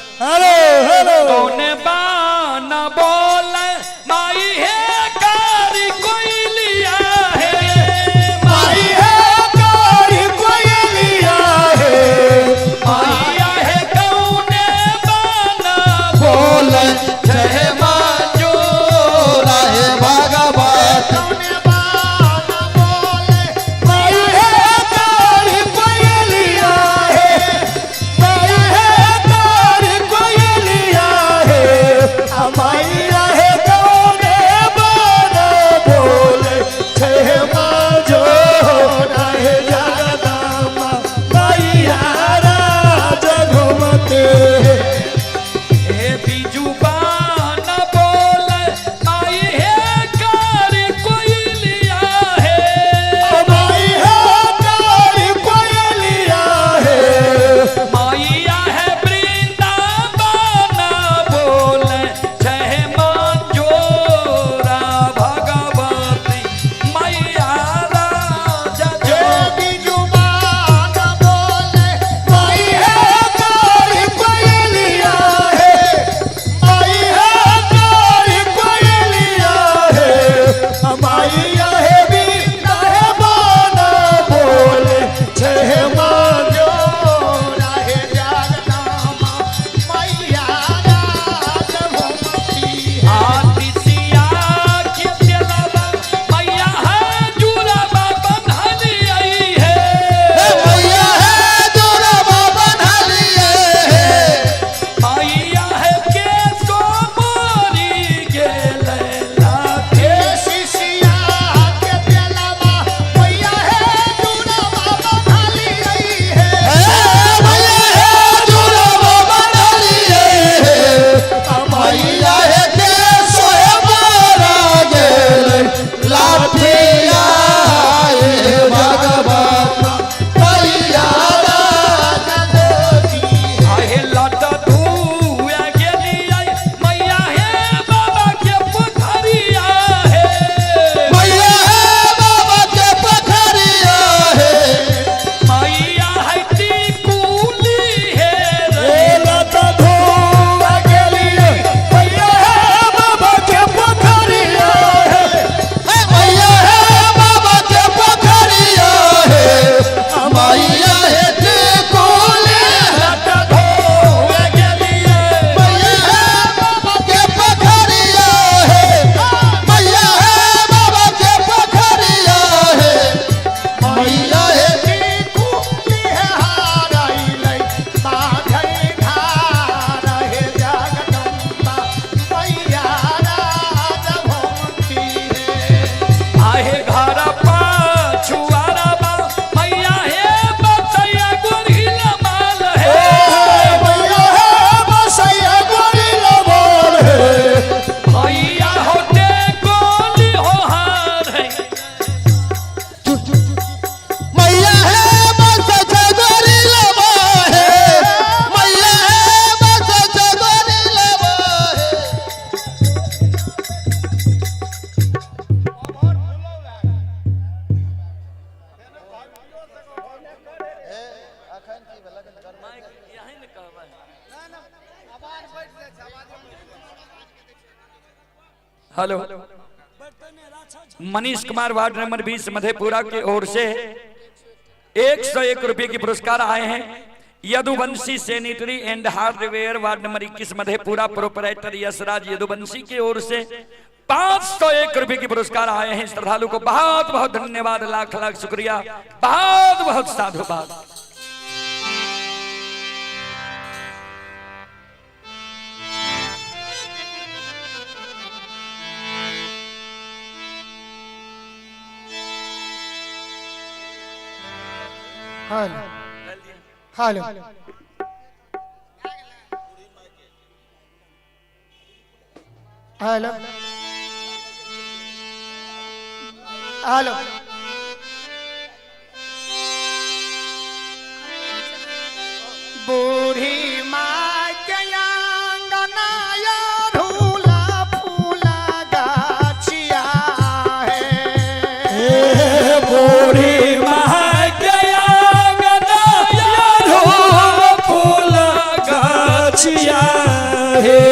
hello. कौन बाना बोले माई है कारी कोई लिया है माई है कारी कोयलिया है माई है कौन बाना बोले जय माँ जो राहे भगवत माई है कारी कोयलिया है माई है कारी कोयलिया है माई Hello, Manish Kumar ward number 20 Madhepura की ओर से 101 रुपए की पुरस्कार आए हैं। Yaduvanshi sanitary and hardware ward number 21 Madhepura proprietor Yashraj Yaduvanshi की ओर से 501 रुपए की पुरस्कार आए हैं। श्रद्धालु को बहुत बहुत धन्यवाद, लाख लाख शुक्रिया, बहुत बहुत साधुवाद। हेलो हेलो, हेलो हेलो, बूढ़ी माँ के आंगना झूला फूला गाछिया है। बूढ़ी माँ के आंगना झूला फूला गाछिया है।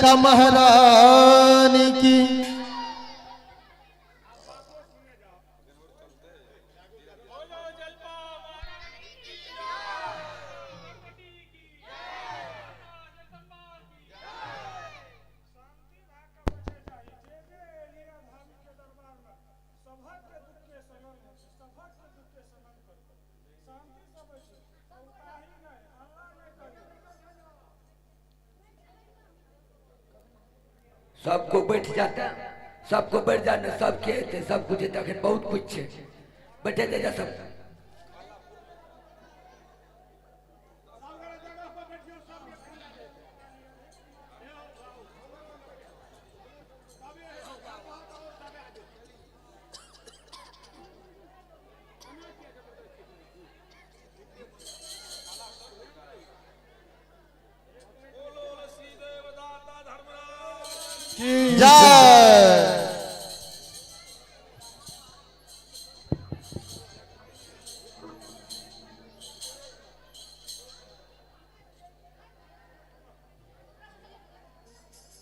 कालिका महारानी की। सबको बैठ जाता, सबको बैठ जाना, सबके थे सब कुछ तखन बहुत कुछ है, बैठे दे जा सब। जय।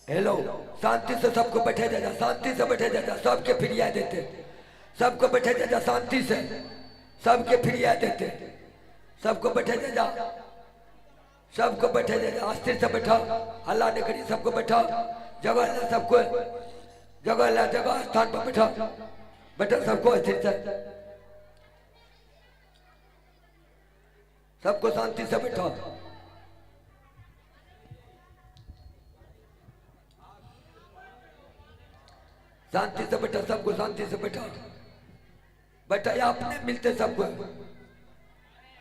हेलो, शांति से सबको बैठे जा, शांति से बैठे जा, सबके फिरिया देते, सबको बैठे जा शांति से, सबके फिरिया देते, सबको बैठे जा, सबको बैठे जा, अस्थिर से बैठो, हल्ला नहीं करिए, सबको बैठो, जगह ला, सबको जगह ला, जगह स्थान पर बैठो, बैठो सबको अस्थिर से, सबको शांति से बैठो। शांति से बैठो, सबको शांति से बैठो, बैठो या अपने मिलते सबको,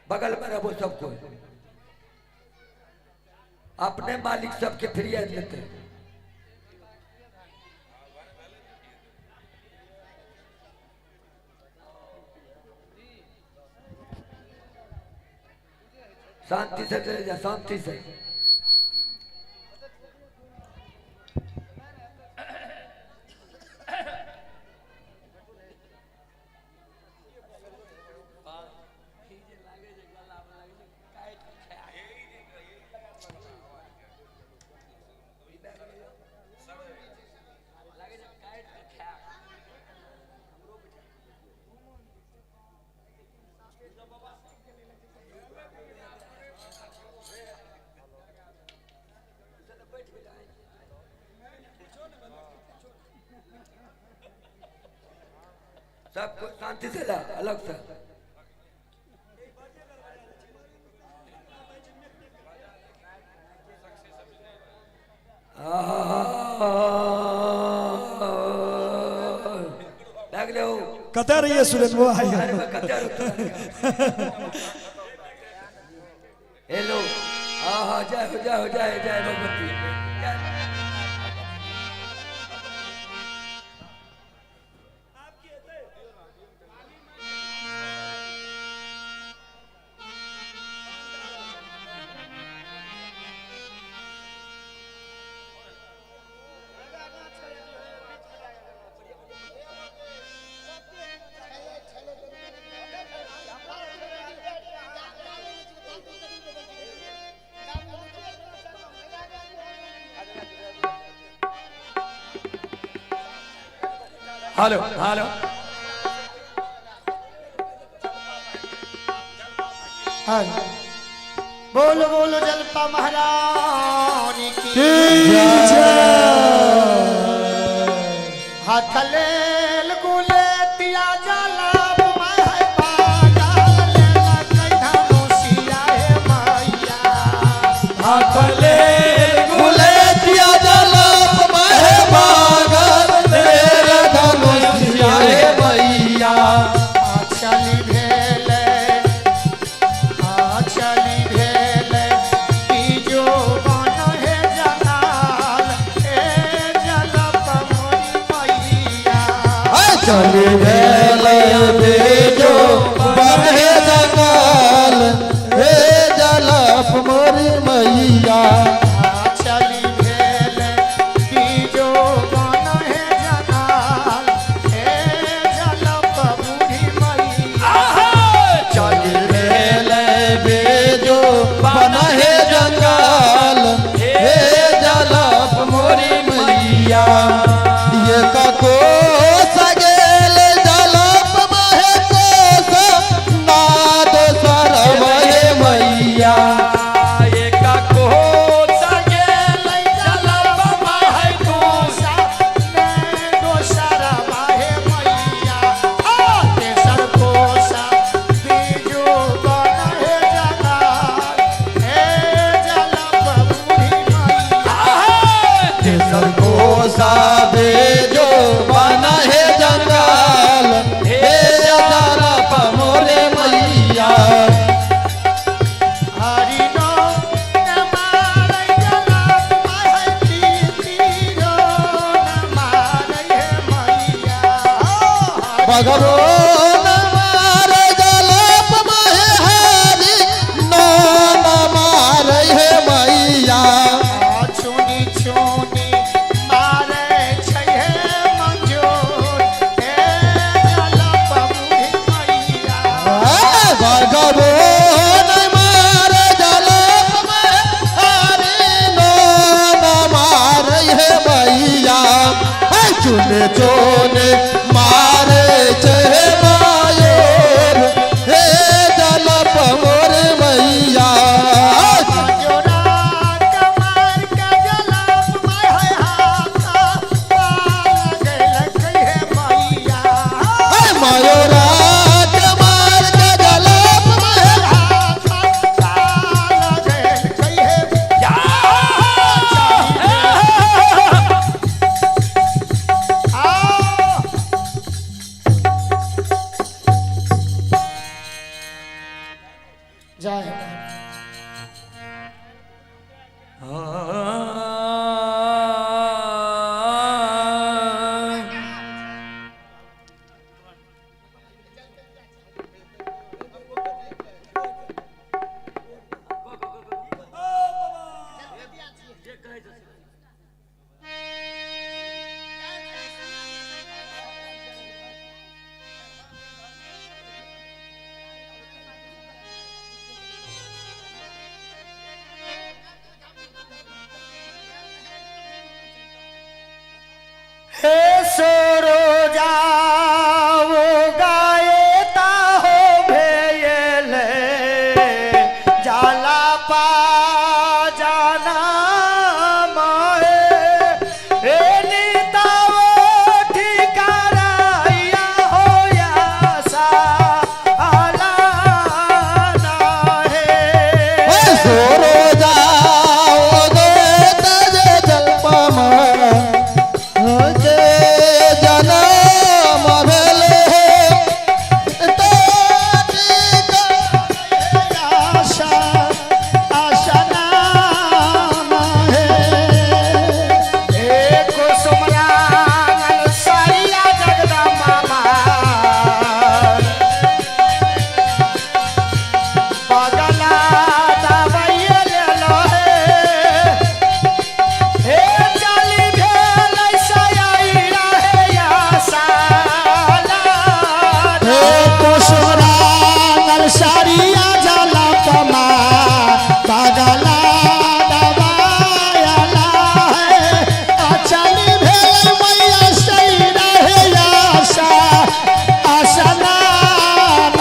बगल में रहो सबको, अपने मालिक सबके फिरियाद लेते। शांति से चले जा, शांति से। सबको शांति से ला, अलग से। लग लो कतऽ रहिए सुरेश बाबा? अरे मैं कतऽ हेलो, हाँ हाँ, जय हो जय हो जय जय भगवती। हेलो हेलो, हेलो, बोलो बोलो जलपा महारानी की। हाथ लेल गुलेतिया जला my बागाल लेला कैधा नोसिया हे मैया। हाथ लेल गुलेतिया जला my बागाल लेला धनुषिया हे मैया। चली भेले, चली भेले बीजो बन हे जलाल, हे जलप मोरी मैया। चली भेले बीजो बन हे जलाल, हे जलप मोरी मैया। चली भेले बीजो बन हे जलाल, हे जलप मोरी मैया। चली भेले बीजो बन हे जंगाल, हे जलप मोरी बघबो न मारे जलप महे हरि नन मारे हे मैया। चुनी चुनी मारे छै हे मंजूर हे जलप बूढ़ी मैया। बघबो न मारे जलप महे हरि नन मारे हे मैया। चुन चुन मारे छे मायोर हे जलप मोर मैया। जोरा कमार के जलप महे हाथा पाल गेलक हे मैया। मयोरा कमार के जलप महे हाथा पाल गेलक हे। जय। हे सरोजा वो गायता हो भेल जाला पा जाना माए हे नीता वो ठिकाराया हो यासा आला ना है। सोरो जाओ गे तजे जलपमा के जनम भेले तो ठीक। आशा आशा नाम है। हे कुसुमरांगल सारिया जगदम्बा बगला दवाइये ले लो हे। हे चली भेल सयाई रहे आशा। हे कुसुमरांगल सारिया जलपमा बगला दवायला है। अचल भेल मैया सही रहे आशा आशा नाम।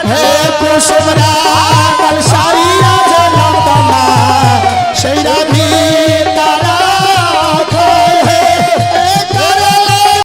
हे कुसुमरा